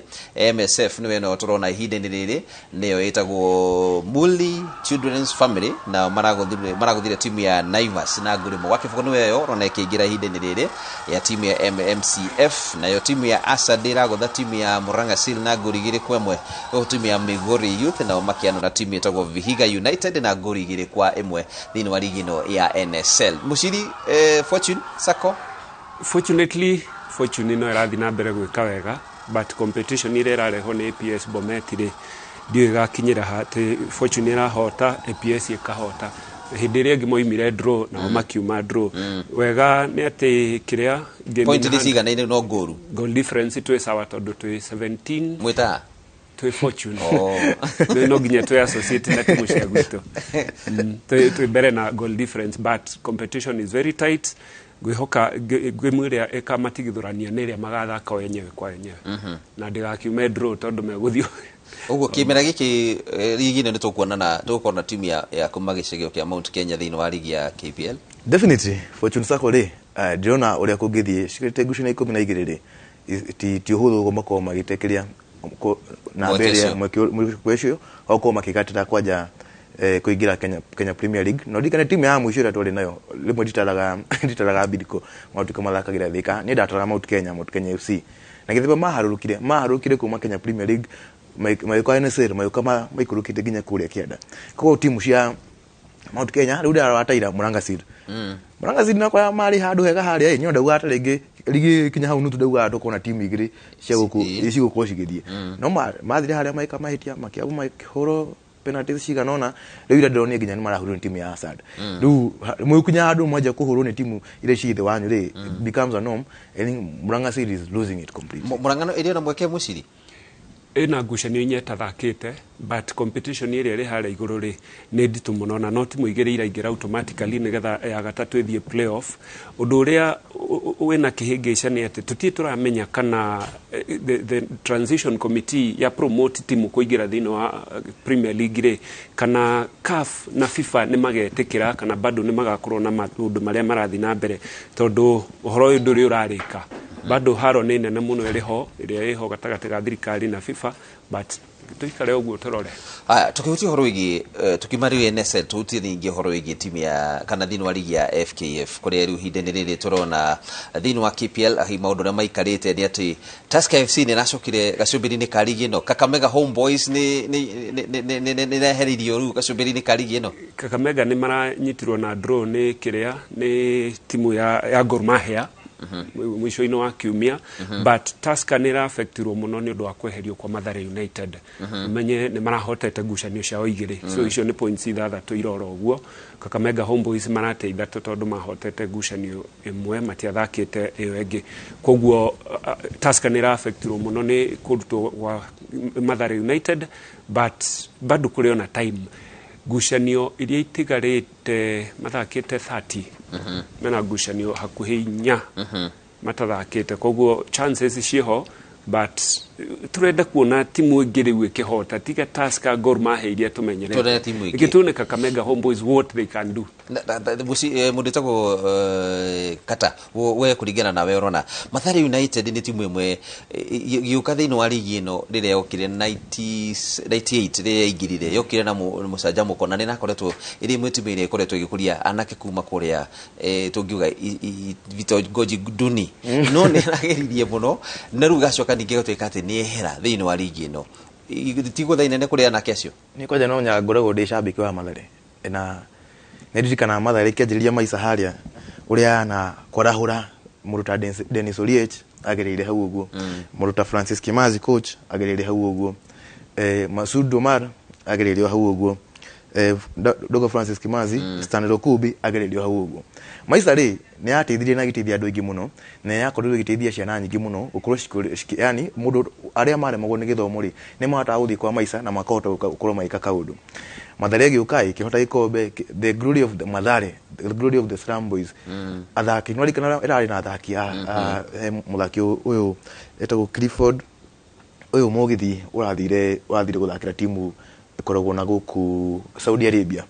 MSF nĩwe ĩno tũrona ihinda-inĩ rĩrĩ nĩyo ĩtagwo Muli Children's Family na maragũthire timu ya Naivas na ngolu 1-0. Nĩwe ĩyo ũrona ĩkĩingĩra ihinda-inĩ rĩrĩ ya timu ya MMCF. Nayo timu ya Asad ĩragũtha timu ya Murang'a Seal na ngolu 2-1. Ũguo timu ya Migori Youth nao makĩanũra timu ĩtagwo Vihiga United na ngolu 2-1 thĩinĩ wa ligi ĩno ya NSL. Muciri, Fortune Sacco. Fortunately Fortune no ĩrathiĩ na mbere gwĩka wega, but competition ĩrĩa ĩrarehwo nĩ APS Bomet rĩ ndiũĩ ĩgakinyĩra ha. Fortune ĩrahota, APS ĩkahota. Hĩndĩ ĩrĩa ĩngĩ moimire draw nao makiuma draw. Wega nĩ atĩ kĩrĩa point nĩ ciganaine no ngoru goal difference twĩ sawa tondũ twĩ 17 mwĩta twĩ Fortune. No nginya twĩ associate na timu cia gwitũ. Twĩ mbere na goal difference, but competition is very tight. Ngwĩhoka ngĩmu ĩrĩa ĩkamatigithũrania nĩ ĩrĩa magathaka o enyewe kwa enyewe, na ndĩgakiume draw tondũ megũthiĩ ũguo kĩmera gĩkĩ. Ligi ĩno nĩ tũkuona na tũgũkorwo na timu ya kuma gĩcigo kĩa Mount Kenya thĩinĩ wa ligi ya KPL. Definitely Fortune Sacco rĩ, ndĩrona ũrĩa kũngĩthiĩ cikĩrĩte ngucanio 12 rĩ, ti ũhũthũ ũguo makorwo magĩtekeria na mbere mweke ũcio okorwo makĩgatĩra kwanja kũingĩra Kenya Premier League. No ndirikane timu ya mũico ĩrĩa twarĩ nayo rĩmwe nditaraga Bidco matuĩka mathakagĩra Thika, niĩ ndataraga Mount Kenya, Mount Kenya FC, na githĩ maharũrũkire kuma Kenya Premier League magĩũka NSL, magĩũka maikũrũkĩte nginya kũrĩa kĩanda. Koguo timu cia Mount Kenya rĩu ndarora taira Murang'a Seal, Murang'a Seal nakwa marĩ handũ hega harĩa ĩ nyo ndaugaga ta rĩngĩ ligi kinya hau nuthu ndaugaga tũkona timu igĩrĩ cia gũkũ cigũkorwo cigĩthiĩ, no mathire harĩa maika mahĩtia makĩabu makĩhũrwo penalties cigana ũna. Rĩu ira ndĩronire nginya nĩ marahũrirwo nĩ timu ya Asad. Rĩu mũkinya handũ mwanja kũhũrwo nĩ timu iria ciĩ thĩ wanyu rĩ becomes a norm, and Murang'a Seal is losing it completely. Murang'a ĩrĩ na mweke Muciri ĩna ngucanio inya ĩtathakĩte, but competition ĩrĩa ĩrĩ harĩa igũrũ rĩ nĩ nditũ mũno, na no timu igĩrĩ iraingĩra automatically nĩgetha ya gatatũ ĩthiĩ playoff. Ũndũ ũrĩa wĩna kĩhĩngĩca nĩ atĩ tũtirĩ tũramenya kana the transition committee ya promote timu kũingĩra thĩinĩ wa Premier League rĩ, kana CAF na FIFA nĩ magetĩkĩra kana bado nĩ magakorwo na maũndũ marĩa marathiĩ na mbere, tondũ ũhoro ũyũ ndũrĩ ũrarĩka. Bado haro nĩ nene mũno ĩrĩ ho ĩrĩa ĩho gatagatĩ ga thirikari na FIFA, but tuikare ũguo tũrore. Aya, tukihutia ũhoro wĩgiĩ tukiuma rĩu NSL tuhutie ningĩ ũhoro wĩgiĩ timu ya kana thĩinĩ wa ligi ya FKF kũrĩa rĩu ihinda-inĩ rĩrĩ tũrona thĩinĩ wa KPL ahi maũndũ ũrĩa maikarĩte nĩ atĩ Tusker FC nĩ ĩracokire gacũmbĩrĩ-inĩ ka ligi ĩno. Kakamega Homeboys nĩ ĩreheririo rĩu gacũmbĩrĩ-inĩ ka ligi ĩno. Kakamega nĩ maranyitirwo na draw nĩ kĩrĩa nĩ timu ya Gor Mahia mwisho-inĩ wa kiumia, but Tusker nĩ ĩraffectirwo mũno nĩ ũndũ wa kweherio kwa Mathare United. Umenye nĩ marahotete ngucanio ciao igĩrĩ, so icio nĩ points 6 irora ũguo. Kakamega Homeboys marate 3 tondũ mahotete ngucanio ĩmwe matiathakĩte ĩyo ĩngĩ. Koguo Tusker nĩ ĩraffectirwo mũno nĩ kũrutwo gwa Mathare United, but bado kũrĩ ona time ngucanio iria itigarĩte mathakĩte 30 mena ngucanio hakuhĩ 4 matathakĩte, koguo chances ciĩho, but turenda kuona timu ĩngĩ rĩu ĩkĩhota tiga Tusker, Gor Mahia iria tũmenyerete, ĩngĩ tuone Kakamega Homeboys what they can do. Mũndũ ĩtagwo Kata, we kũringana nawe ũrona Mathare United nĩ timu ĩmwe gĩũka thĩinĩ wa ligi ĩno rĩrĩa yokire 98 rĩrĩa yaingĩrire yokire na mũcanjamũko, na nĩ ĩrakoretwo ĩrĩ ĩmwe timu ĩrĩa ĩkoretwo ĩgĩkũria anake kuma kũrĩa tũngiuga vitongoji duni, no nĩ ĩrageririe mũno na rĩu gacoka ningĩ gatuĩka atĩ nĩ ehera thĩinĩ wa ligi ĩno. Tigũtha inene kũrĩ anake acio. Nĩ kwanja no ngoragwo ndĩ shabiki wa Mathare, na nĩndirikanaga Mathare ĩkĩanjĩrĩria maica harĩa ũrĩa na kwarahũra mũndũ ta Dennis Oliech agereire hau ũguo, mũndũ ta Francis Kimazi coach agereire hau ũguo, Masud Omar agereire hau ũguo, Dogo Francis Kimazi, Stanley Okubi agererio hau ũguo. Maisa rĩ nĩ yateithirie na gĩteithia andũ aingĩ mũno, na yakorirwo ĩgĩteithia ciana nyingĩ mũno gũkorwo yani mũndũ arĩa maremagwo nĩ gĩthomo rĩ nĩ mahotaga gũthiĩ kwa Maisa na makahota gũkorwo magĩka kaũndũ. Mathare ĩgĩũka ĩkĩhota gĩkombe, the glory of the Mathare, the glory of the Slum Boys. Athaki nĩ warikana ĩrarĩ na athaki a mũthaki ũyũ etagwo Clifford ũyũ mũgithi ũrathire gũthakĩra timu ĩkoragwo na gũkũ Saudi Arabia.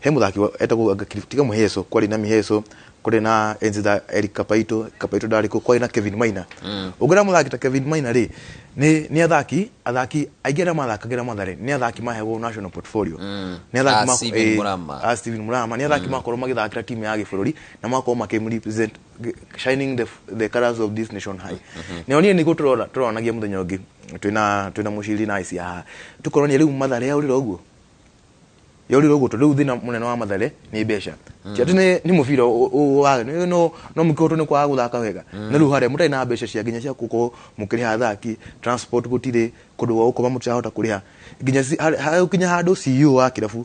He mũthaki etagwo tiga Mũheso, kwarĩ na Miheso, kwarĩ na enzi za Eric Kapaito, Kapaito ndarĩ kũ, kwarĩ na Kevin Maina. Ũngĩra mũthaki ta Kevin Maina rĩ nĩ athaki aingĩ arĩa mathakagĩra Mathare nĩ athaki maheagwo national portfolio. Nĩ athaki Steven Murama, nĩ athaki makorwo magĩthakĩra timu ya gĩbũrũri na makorwo makĩ represent shining the colors of this nation high. Nĩ niĩ nĩguo tũronagia mũthenya ũngĩ twĩna mũciri na ici haha tũkoronania rĩu Mathare yaũrĩra ũguo tondũ rĩu thĩna mũnene wa Mathare nĩ mbeca. Ti atĩ nĩ mũbira no mũkĩhotwo nĩ kwaga gũthaka wega, na rĩu harĩa mũtarĩ na mbeca cia nginya cia gũkorwo mũkĩrĩha athaki, transport gũtirĩ, kũndũ gwa gũkoma mũtirahota kũrĩha, nginya kinya handũ CEO wa kĩrabu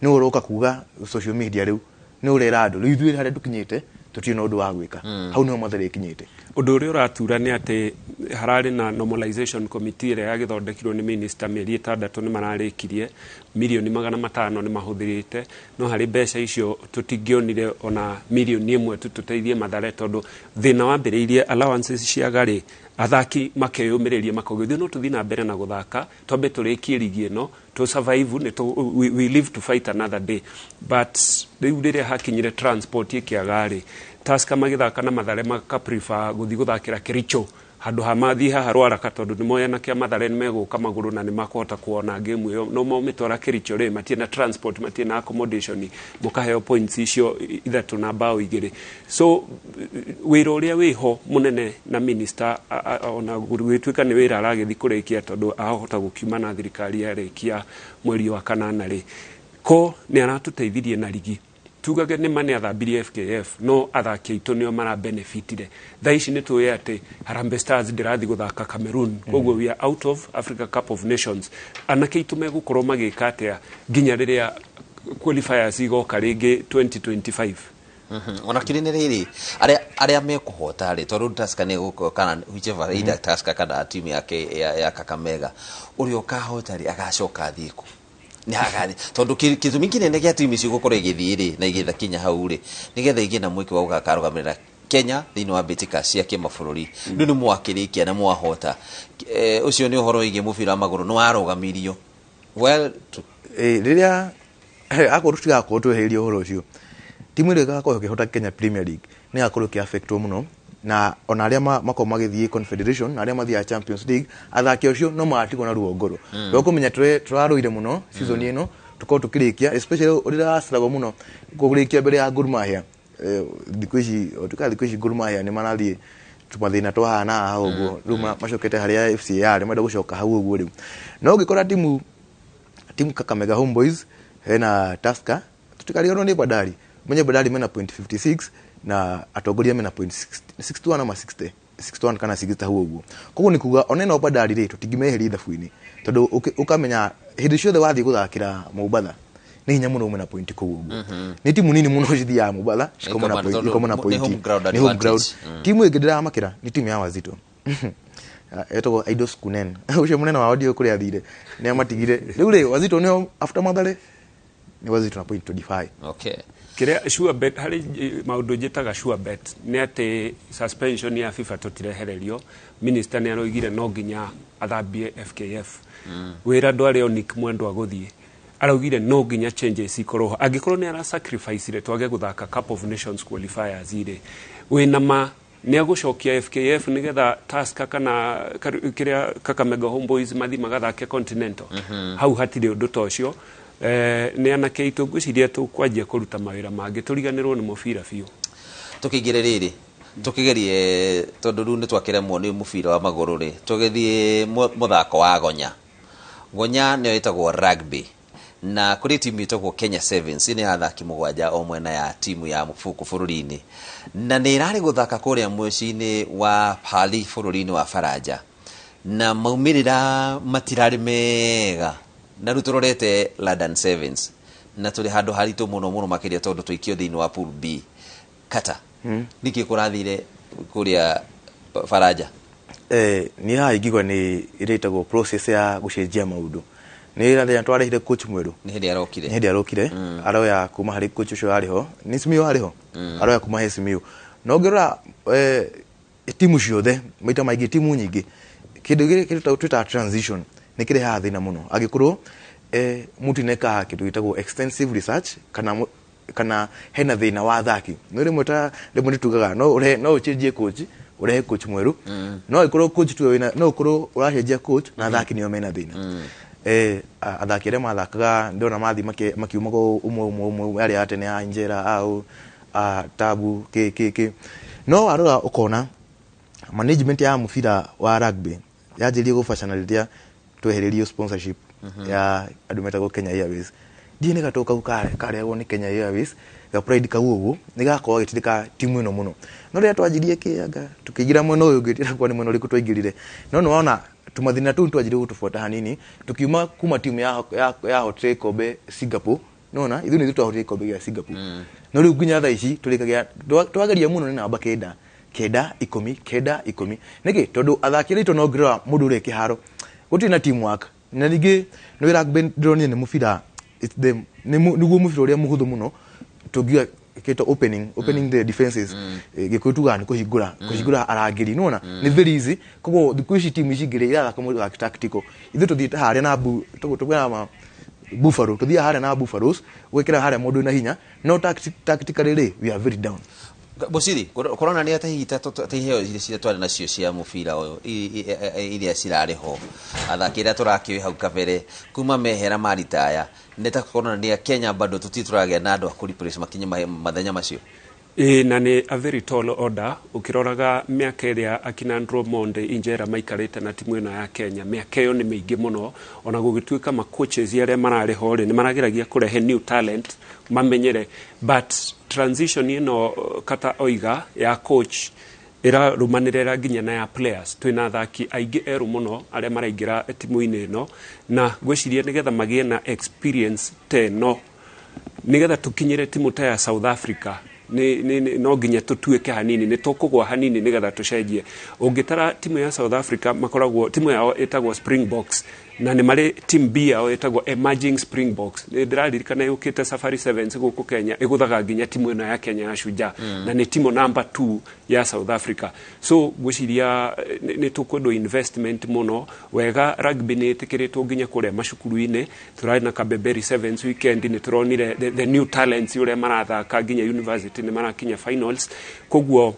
nĩ ũroka kuga social media rĩu nĩ ũrera andũ rĩu ithuĩ harĩa tũkinyĩte tũtirĩ na ũndũ wa gwĩka. Hau nĩho Mathare ĩkinyĩte. Ũndũ ũrĩa ũratura nĩ atĩ hararĩ na normalization committee ĩrĩa yagĩthondekirwo nĩ minister mĩeri 6 nĩ mararĩkirie, mirioni 500 nĩ mahũthĩrĩte, no harĩ mbeca icio tũtingĩonire ona mirioni 1 tũtũteithie Mathare tondũ thĩna wambĩrĩirie allowances ciaga rĩ, athaki makeyũmĩrĩria makauga ithuĩ no tũthiĩ na mbere na gũthaka twambe tũrĩkie ligi ĩno to survive, we live to fight another day. But rĩu rĩrĩa hakinyire transport ĩkĩaga rĩ, Tusker magĩthaka na Mathare maka prefer gũthiĩ gũthakĩra Kericho handũ ha mathiĩ haha Rwaraka tondũ nĩ moĩ anake a Mathare nĩ megũka magũrũ na nĩ makũhota kuona game ĩyo, no mamĩtwara Kericho rĩ matirĩ na transport, matirĩ na accommodation, mũkaheo points icio 3 na bao 2. So wĩra ũrĩa wĩho mũnene na minister ona gũgĩtuĩka nĩ wĩra aragĩthiĩ kũrĩkia tondũ ahota gũkiuma na thirikari yarĩkia mweri wa 8 rĩ, ko nĩ aratũteithirie na ligi tugage nĩ ma nĩ athambirie FKF no athaki aitũ nĩo mara benefitire. Thaa ici nĩ tũĩ atĩ Harambee Stars ndĩrathiĩ gũthaka Cameroon, koguo we are out of Africa Cup of Nations. Anake aitũ megũkorwo magĩka atĩa nginya rĩrĩa qualifiers igoka rĩngĩ 2025? Ona kĩrĩ nĩ rĩrĩ arĩa mekũhota rĩ, tondũ Tusker nĩ gũkorwo kana whichever either Tusker kana timu yake ya Kakamega, ũrĩa ũkahota rĩ agacoka athiĩ kũ? Tondũ gĩtũmi kĩnene gĩa timu ici gũkorwo igĩthiĩ rĩ na igĩthakinya hau rĩ nĩgetha igĩe na mweke wa gũgakarũgamĩrĩra Kenya thĩinĩ wa mbĩtĩka cia kĩmabũrũri. Rĩu nĩ mwakĩrĩkia na mwahota, ũcio nĩ ũhoro wĩgiĩ mũbira wa magũrũ nĩ warũgamirio. Well, rĩrĩa akorwo tũtigakorwo twehereire ũhoro ũcio, timu ĩrĩa ĩgakorwo ĩkĩhota Kenya Premier League nĩ ĩgakorwo ĩkĩ-affectwo mũno, na ona arĩa makorwo magĩthiĩ Confederation na arĩa mathiaga Champions League, athaki acio no magatigwo na ruo ngoro. Rwa kũmenya tũrarũire mũno season ĩno tũkorwo tũkĩrĩkia, especially ũrĩa arastruggle mũno kũrĩkia mbere ya Gor Mahia. Thikũ ici tuka thikũ ici Gor Mahia nĩ marathiĩ tũmathĩna twahana haha ũguo, rĩu macokete harĩa FC yarĩ marenda gũcoka hau ũguo rĩu. No ũngĩkora timu Kakamega Homeboys hena Tusker, tũtikariganĩrwo nĩ Bandari. Mwenye Bandari mena 0.56 na atongoria mena 0.61 ama 60 61 kana 60 hau ũguo. Koguo nĩ kuga ona ĩno Bandari rĩ tũtingĩmeheria ithabu-inĩ tondũ ũkamenya hĩndĩ ciothe wathiĩ gũthakĩra Mombatha nĩ hinya mũno ume na point kũu ũguo. Nĩ timu nini mũno cithiaga Mombatha cikoma na point, ikoma na point. Nĩ home ground. Timu ĩngĩ ndĩramakĩra nĩ timu ya Wazito. Etagwo Aidos Kunen. Ũcio mũnene wao ndiũĩ kũrĩa athire. Nĩ amatigire. Rĩu rĩ Wazito nĩo after Mathare nĩ Wazito na point 25. Okay. Kĩrĩa sure bet harĩ maũndũ njĩtaga sure bet nĩ atĩ suspension ya FIFA tũtirehererio. Minister nĩ aroigire no nginya athambie FKF. Wĩra ndwarĩ o Nick Mwendwa gũthiĩ. Araugire no nginya changes ikorwo ho. Angĩkorwo nĩ ara sacrifice twage gũthaka Cup of Nations qualifiers rĩ, wĩna ma nĩ agũcokia FKF nĩgetha Tusker kana kĩrĩa Kakamega Homeboys mathiĩ magathake Continental. Hau hatirĩ ũndũ ta ũcio. Nĩ anake aitũ ngwĩciria tũkwanjia kũruta mawĩra mangĩ tũriganĩrwo nĩ mũbira biũ. Tũkĩingĩre rĩrĩ tũkĩgerie tondũ rĩu nĩ twakĩremwo nĩ mũbira wa magũrũ rĩ, tũgĩthiĩ mũthako wa gonya. Gonya nĩyo ĩtagwo rugby, na kũrĩ timu ĩtagwo Kenya Sevens, nĩ athaki 7 o mwena ya timu ya gũkũ bũrũri-inĩ, na nĩ ĩrarĩ gũthaka kũrĩa mũciĩ-inĩ wa Paris bũrũri-inĩ wa Faranja, na maumĩrĩra matirarĩ mega, na rĩu tũrorete London Sevens Na tũrĩ handũ haritũ mũno mũno makĩria tondũ tũikio thĩinĩ wa pool B. Kata, nĩkĩ kũrathire kũrĩa Faranja? Niĩ haha ingiuga nĩ ĩrĩa ĩtagwo process ya gũcenjia maũndũ. Nĩ rĩrĩa twarehire coach mwerũ. Nĩ hĩndĩ arokire. Nĩ hĩndĩ arokire, aroya kuma harĩ coach ũcio arĩ ho, nĩ Simiyu arĩ ho, aroya kuma he Simiyu. Na ũngĩrora timu ciothe, maita maingĩ timu nyingĩ, kĩndũ gĩkĩ twĩtaga transition nĩ kĩrehaga thĩna mũno. Angĩkorwo mũtinekaga kĩndũ gĩtagwo extensive research kana hena thĩna wa athaki. No rĩmwe ta rĩmwe nĩtugaga no ũrehe, no ũcenjie coach, ũrehe coach mwerũ, no ĩkorwo coach tu wĩna, no ũkorwo ũracenjia coach na athaki nĩo mena thĩna. Athaki arĩa mathakaga ndĩrona mathiĩ makiumaga ũmwe ũmwe ũmwe, arĩa a tene a Injera au a Tabu kĩ kĩ kĩ. No warora ũkona management ya mũbira wa rugby yanjĩrĩirie gũbacana rĩrĩa twehererio sponsorship ya andũ metagwo Kenya Airways. Ndiĩ nĩ gatũ kau karehagwo nĩ Kenya Airways, ga pride kau ũguo nĩ gakoragwo gagĩtindĩka timu ĩno mũno. No rĩrĩa twanjirie kĩanga tũkĩingĩra mwena ũyũ ũngĩ, ndĩrakuwa nĩ mwena ũrĩkũ twaingĩrire, no nĩ wona tũmathĩna tũu twanjirie gũtũbuata hanini, tukiuma kuma timu yahotire gĩkombe Singapore. Nona ithuĩ nĩ ithuĩ twahotire gĩkombe gĩa Singapore. No rĩu nginya thaa ici tũrĩkagia twageria mũno nĩ namba 9 9 10 9 10. Nĩkĩ? Tondũ athaki arĩa aitũ no ngĩrora mũndũ ũrĩa kĩharo gũtirĩ na teamwork. Na ningĩ nĩ rugby ndĩronire nĩ mũbira, it's the nĩguo mũbira ũrĩa mũhũthũ mũno tũngiuga kĩtwo opening the defenses. Gĩkũyũ tugaga nĩ kũhingũra, kũhingũra arangĩri, nĩwona nĩ very easy. Koguo thikũ ici timu ici ingĩ irathaka mũthako tactical, ithuĩ tũthiĩte harĩa na tũgwĩra ma Buffalo, tũthiaga harĩa na Buffaloes gwĩkĩra harĩa mũndũ wĩna hinya, no tactically rĩ we are very down. Buciri, kũrona nĩ atĩ hihi ta iheo iria ciria twarĩ nacio cia mũbira ũyũ iria cirarĩ ho, athaki arĩa tũrakĩũĩ hau kabere kuma mehera maritaya, nĩ ta kũronania Kenya bado tũtirĩ tũragĩa na andũ a kũ-replace makinye mathenya macio. Ĩĩ, na nĩ a very tall order. Ũkĩroraga mĩaka ĩrĩa akina Andrew Monde Injera maikarĩte na timu ĩno ya Kenya, mĩaka ĩyo nĩ mĩingĩ mũno. Ona gũgĩtuĩka ma coaches arĩa mararĩ ho rĩ, nĩ marageragia kũrehe new talent mamenyere, but transition ĩno kata oiga ya coach ĩrarũmanĩrĩra nginya na ya players. Twĩna athaki aingĩ erũ mũno arĩa maraingĩra timu-inĩ ĩno, na ngwĩciria nĩgetha magĩe na experience ta ĩno, nĩgetha tũkinyĩre timu ta ya South Africa, no nginya tũtuĩke hanini, nĩ tũkũgwa hanini nĩgetha tũcenjie. Ũngĩtara timu ya South Africa, makoragwo timu yao ĩtagwo Springboks, na nĩ marĩ team B yao ĩtagwo Emerging Springboks. Nĩ ndĩraririkana yũkĩte Safari Sevens gũkũ Kenya, ĩgũthaga nginya timu ĩno ya Kenya ya Shujaa, na nĩ timu number 2 ya South Africa. So ngwĩciria nĩ tũkwendwo investment mũno wega. Rugby nĩ ĩtĩkĩrĩtwo nginya kũrĩa macukuru-inĩ, tũrarĩ na Kabeberi Sevens weekend, nĩ tũronire the new talents ũrĩa marathaka nginya university nĩ marakinya finals. Koguo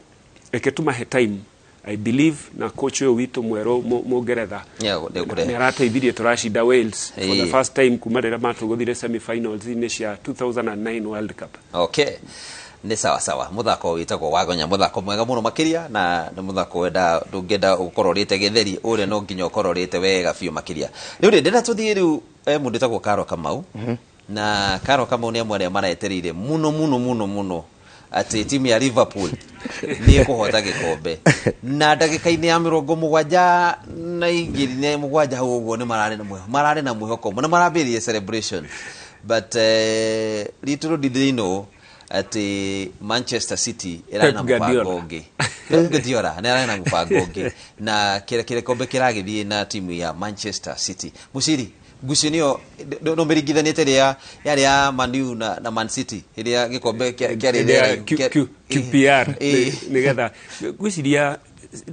reke tũmahe time, I believe na coach ũyũ witũ mwerũ Mũngeretha nĩ arateithirie tũracinda Wales for the first time kuma rĩrĩa matũgũthire semi-finals-inĩ cia 2009 World Cup. Okay, nĩ sawa sawa. Mũthako wĩtagwo wagonya, mũthako mwega mũno makĩria, na nĩ mũthako wenda ndũngĩenda gũkorwo ũrĩte gĩtheri ũrĩa no nginya ũkorwo ũrĩte wega biũ makĩria. Rĩu rĩ ndĩrenda tũthiĩ rĩu mũndũ wĩtagwo Karo Kamau, na Karo Kamau nĩ amwe arĩa maretereire mũno mũno mũno mũno atĩ timu ya Liverpool nĩ ĩkũhota gĩkombe, na ndagĩka-inĩ ya 72 hau ũguo nĩ mararĩ na mwĩhoko mũno, marambĩrĩria celebration, but little did they know atĩ Manchester City ĩrarĩ na mũbango ũngĩ. Pep Guardiola nĩ ararĩ na mũbango ũngĩ, na kĩkombe kĩragĩthiĩ na timu ya Manchester City. Mũciri, ngucanio no mĩringithanĩte ĩrĩa yarĩ ya Man U na Man City ĩrĩa gĩkombe kĩarĩ QPR, nĩgetha ngwĩciria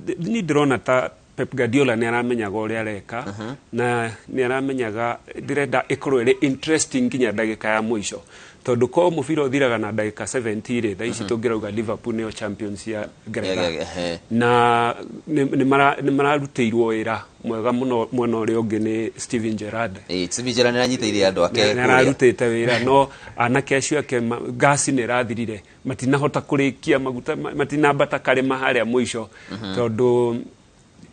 niĩ ndĩrona ta Pep Guardiola nĩ aramenyaga ũrĩa areka, na nĩ aramenyaga ndĩrenda ĩkorwo ĩrĩ interesting nginya ndagĩka ya mũico, tondũ ko mũbira ũthiraga na ndagĩka 70 rĩ, thaa ici tũngĩrauga Liverpool nĩyo champions ya Ngeretha, na nĩ mararutĩirwo wĩra mwega mũno mwena ũrĩa ũngĩ nĩ Steven Gerrard. Steven Gerrard nĩ aranyitĩire andũ ake, nĩ ararutĩte wĩra, no anake acio ake gasi nĩ ĩrathirire, matinahota kũrĩkia maguta, matinambata karĩma harĩa mũico, tondũ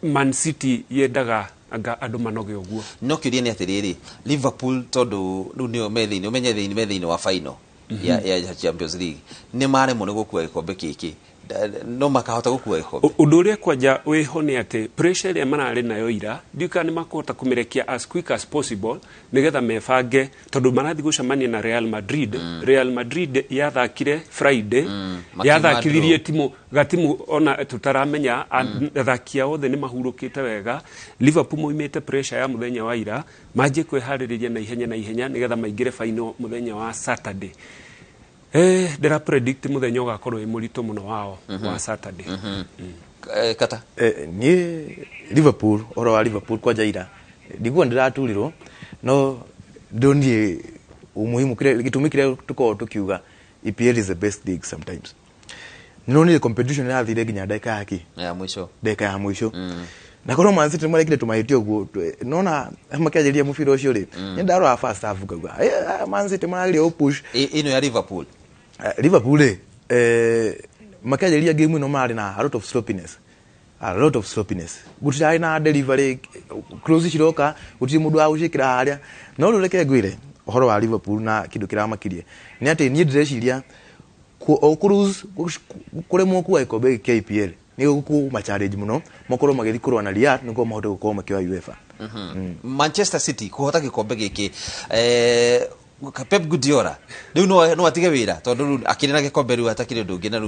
Man City yendaga anga andũ manoge ũguo. No kĩũria nĩ atĩrĩrĩ, Liverpool tondũ rĩu nĩo me thĩinĩ, ũmenye thĩinĩ me thĩinĩ wa final, ya Champions League nĩ maremwo nĩ gũkua gĩkombe gĩkĩ, no makahota gũkua gĩkombe? Ũndũ ũrĩa kwanja wĩho nĩ atĩ pressure ĩrĩa mararĩ nayo ira, ndiũĩ kana nĩ makũhota kũmĩrekia as quick as possible nĩgetha mebange, tondũ marathiĩ gũcemania na Real Madrid. Real Madrid yathakire Friday, makiuma yathakithirie draw. Timu gatimu ona tũtaramenya, athaki ao othe nĩ mahurũkĩte wega. Liverpool moimĩte pressure ya mũthenya wa ira, manjie kwĩharĩrĩria na ihenya na ihenya nĩgetha maingĩre final mũthenya wa Saturday. Ndĩra predict mũthenya ũgakorwo wĩ mũritũ mũno wao wa Saturday. Kata. Niĩ Liverpool, ũhoro wa Liverpool kwanja ira ndiguo ndĩraturirwo, no ndonire umuhimu kĩrĩa gĩtũmi kĩrĩa tũkoragwo tũkiuga EPL is the best league sometimes. Nĩnonire competition ĩrathire nginya ndagĩka ya kĩ ya mũico. Ndagĩka ya mũico, na korwo Man City marekire tũmahĩtia ũguo, nona makĩanjĩrĩria mũbira ũcio rĩ, nĩ ndarora first half ngauga, "Eh, Man City marageria gũpush." Ĩno ya Liverpool. Liverpool rĩ, makĩanjĩrĩria game ĩno marĩ na a lot of sloppiness, a lot of sloppiness, gũtirarĩ na delivery, cross ciroka gũtirĩ mũndũ wa gũciĩkĩra harĩa. No rĩu reke ngwĩre ũhoro wa Liverpool na kĩndũ kĩramakirie nĩ atĩ niĩ ndĩreciria o kũ-lose, kũremwo kuoya gĩkombe gĩkĩ kĩa EPL nĩ gũkũma challenge mũno makorwo magĩthiĩ kũrũa na Real nĩguo mahote gũkorwo makĩoya UEFA. Manchester City kũhota gĩkombe gĩkĩ, Pep Guardiola rĩu no atige wĩra, tondũ rĩu akĩrĩ na gĩkombe, rĩu atakĩrĩ ũndũ ũngĩ, na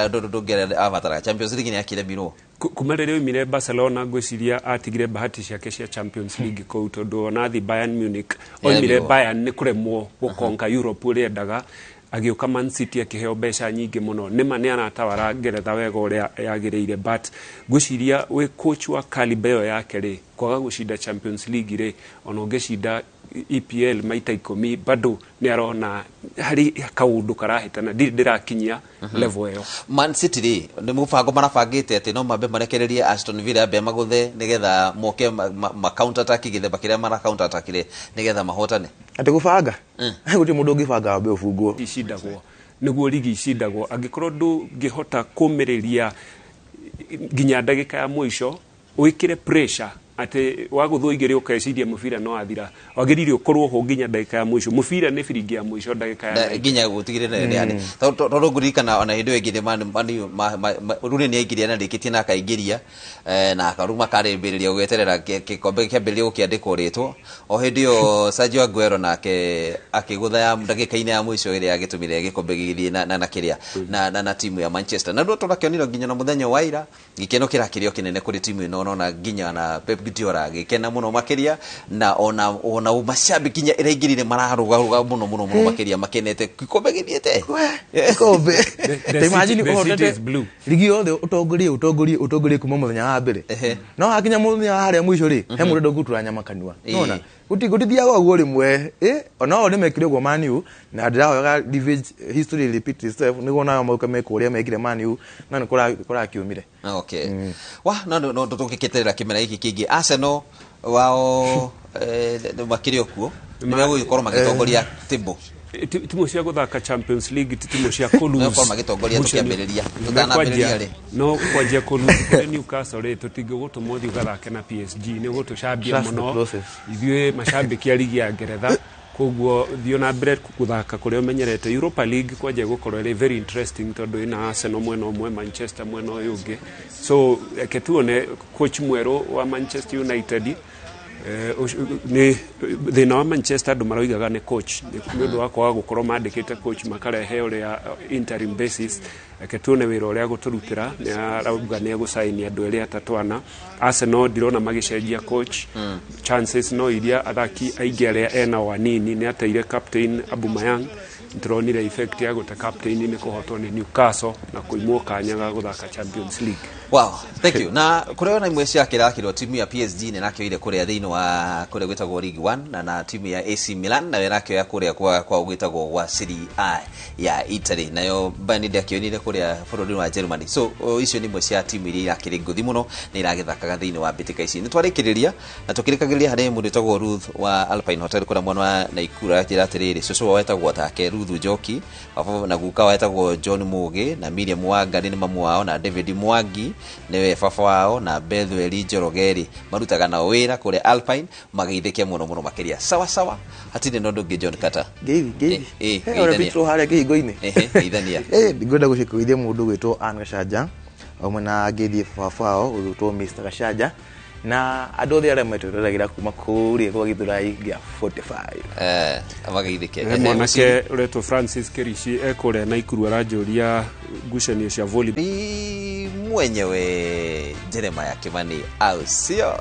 rĩu ndũ ũngĩ abataraga. Champions League nĩ akĩremirwo. Kuma rĩrĩa oimire Barcelona, ngwĩciria atigire bahati ciake cia Champions League kũu, tondũ ona athiĩ Bayern Munich, oimire Nĩaremirwo. Bayern nĩ kũremwo gũkonka Europe ũrĩa endaga. Agĩũka Man City akĩheo mbeca nyingĩ mũno. Nĩma nĩ aratawara Ngeretha wega ũrĩa yagĩrĩire, but ngwĩciria wĩ coach wa caliber ĩyo yake rĩ, kwaga gũcinda Champions League rĩ, ona ũngĩcinda EPL maita 10, bado nĩ arona harĩ kaũndũ karahĩtana, ndirĩ ndĩrakinyia level ĩyo. Man City rĩ, nĩ mũbango marabangĩte atĩ no mambe marekererie Aston Villa ambe magũthe nĩgetha moke ma counter attack gĩthemba kĩrĩa mara counter attack rĩ, nĩgetha mahotane? Atĩ gũbanga, gũtirĩ mũndũ ũngĩbanga wambe ũbungwo. Icindagwo nĩguo ligi icindagwo, angĩkorwo ndũngĩhota kũmĩrĩria nginya ndagĩka ya mũico, wĩkĩre pressure atĩ wagũthwo igĩrĩ ũkeciria mũbira no athira, wagĩrĩire ũkorwo ho nginya ndagĩka ya mũico. Mũbira nĩ biringi ya mũico, ndagĩka ya 90. Nginya gũtigĩrĩra nĩ yani tondũ ngũririkana ona hĩndĩ ĩyo ĩngĩ Rooney nĩ aingĩria na rĩkĩtie na akaingĩria, na akaruma karĩmbĩrĩria gweterera gĩkombe kĩambĩrĩria gũkĩandĩkwo rĩtwa. O hĩndĩ ĩyo Sergio Aguero nake akĩgũtha ya ndagĩka-inĩ ya mũico ĩrĩa yagĩtũmire gĩkombe gĩgĩthiĩ na kĩrĩa na timu ya Manchester. Na rĩu tũrakĩonire nginya na mũthenya wa ira gĩkeno kĩrakĩrĩ o kĩnene kũrĩ timu ĩno, ona nginya na Pep Guardiola agĩkena mũno makĩria, na ona macambĩki nginya ĩraingĩrire mararũgarũga mũno mũno mũno makĩria, makenete gĩkombe gĩthiĩte. Gĩkombe. The Ta imagine the city ũhotete is blue. Ligi yothe, ũtongorie, ũtongorie, ũtongorie kuma mũthenya wa mbere, no hakinya mũthenya wa harĩa mũico rĩ, he mũndũ ndũgutura nyama kanua. Nona gũtithiaga ũguo rĩmwe, ona o nĩ mekire ũguo Man U, na ndĩrahoyaga revenge, history repeat itself, nĩguo nao moke mekwo ũrĩa mekire Man U, no nĩ kũrakiumire. Okay, wa no tũgĩketerera kĩmera gĩkĩ kĩngĩ. Arsenal wao makĩrĩ o kuo, nĩ megũgĩkorwo magĩtongoria table. Timu cia gũthaka Champions League ti timu cia kũ-lose. Megũkorwo magĩtongoria tũkĩambĩrĩria. Tũtanambĩrĩria rĩ. No kwanjia kũ-lose kũrĩ Newcastle rĩ, tũtingĩgũtũma ũthiĩ ũgathake na PSG, nĩ ũgũtũcambia Trust the mũno process. Ithuĩ macambĩki a ligi ya Ngeretha. Koguo thiĩ na mbere gũthaka kũrĩa ũmenyerete. Europa League kwanja ĩgũkorwo ĩrĩ very interesting, tondũ ĩna Arsenal mwena ũmwe, Manchester mwena ũyũ ũngĩ. So reke tuone coach mwerũ wa Manchester United. Nĩ thĩna wa Manchester, andũ maroigaga nĩ coach, nĩ ũndũ wa kwaga gũkorwo mandĩkĩte coach, makarehe ũrĩa interim basis. Reke tuone wĩra ũrĩa gũtũrutĩra. Nĩ arauga nĩ egũcaini andũ erĩ atatũ ana. Arsenal ndirona magĩcenjia coach. Chances no iria athaki aingĩ arĩa enao anini. Nĩ ateire captain Aubameyang. Nĩtũronire effect ya gũte captain nĩ kũhotwo nĩ Newcastle na kũimwo kanya ga gũthaka Champions League. Wow, thank you. Na kũrĩa ona imwe cia kĩrakĩrwo, timu ya PSG nĩ ĩrakĩoire kũrĩa thĩinĩ wa kũrĩa gwĩtagwo League One, na timu ya AC Milan nayo ĩrakĩoya kũrĩa kwa gwĩtagwo gwa Serie A ya Italy, nayo Bayern ndĩakĩonire kũrĩa bũrũri wa Germany. So icio nĩ imwe cia timu iria irakĩrĩ ngũthi mũno, nĩ iragĩthakaga thĩinĩ wa mbĩtĩka ici. Nĩ twarĩkĩrĩria na tũkĩrĩkagĩrĩria harĩ mũndũ wĩtagwo Ruth wa Alpine Hotel kũrĩa mwena wa Naikuru. Aranjĩra atĩrĩrĩ, cũcũ wao wetagwo take Ruth Njoki, baba na guka wetagwo John Mugi, na Miriam Wangari nĩ mamu wao, na David Mwangi. Nĩwe baba wao na Bethueli Njoroge rĩ marutaga nao wĩra kũrĩa Alpine, mageithĩke mũno mũno makĩria. Sawa sawa, hatirĩ na ũndũ ũngĩ John Carter. Ngeithi, ngeithi. Eh, He, ona geithania. Petro harĩa kĩhingo-inĩ. Ehe, geithania. Eh, ngwenda gũcikũithia mũndũ gwĩtwo Ann Gacanja hamwe na ngeithi baba wao ũgwĩtwo Mr Gacanja na andũ othe arĩa metwĩroragĩra kuma kũrĩa gwa Gĩthũrai gĩa 45. Eh, mageithĩke. He mwanake ũretwo Francis Kerici ekũrĩa Naikuru aranjũria ngucanio cia volleyball. Ni mwenyewe Jeremiah Kimani, au sio?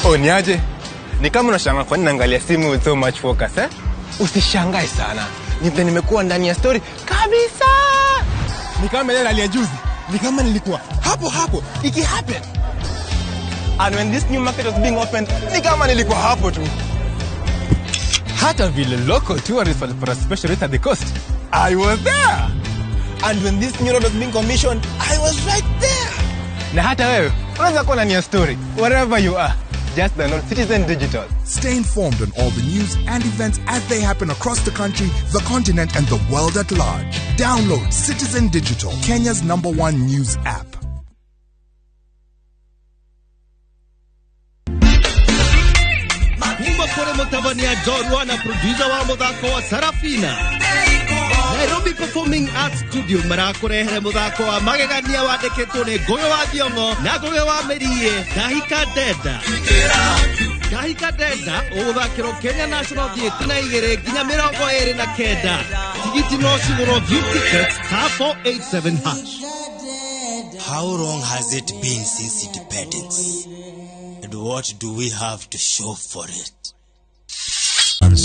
Oh, ni aje? Ni kama unashangaa kwa nini naangalia simu with so much focus, eh? Usishangae sana. Ni vile nimekuwa ndani ya story kabisa. Ni kama ile rally ya juzi. Ni kama nilikuwa hapo hapo iki happen. And when this new market was being opened, ni kama nilikuwa hapo tu. Hata vile local tourists walipata special rate at the coast. I was there. And when this new road was being commissioned, I was right there. Na hata wewe unaweza kuwa ndani ya story wherever you are. Just download Citizen Digital. Stay informed on all the news and events as they happen across the country, the continent, and the world at large. Download Citizen Digital, Kenya's #1 news app. Kuma kũrĩ mũtabania njorua na producer wa mũthako wa Sarafina. Nairobi Performing Arts Studio marakũrehere mũthako wa magegania wandĩkĩtwo nĩ Ngũgĩ wa Thiong'o na Ngũgĩ wa Mĩriĩ, Ndahika Ndenda. Ndahika Ndenda ũgũthakĩrwo Kenya National Theatre na 2 nginya 29. Tigiti no cigũrwo View Tickets star 487 hash. How long has it been since independence? And what do we have to show for it?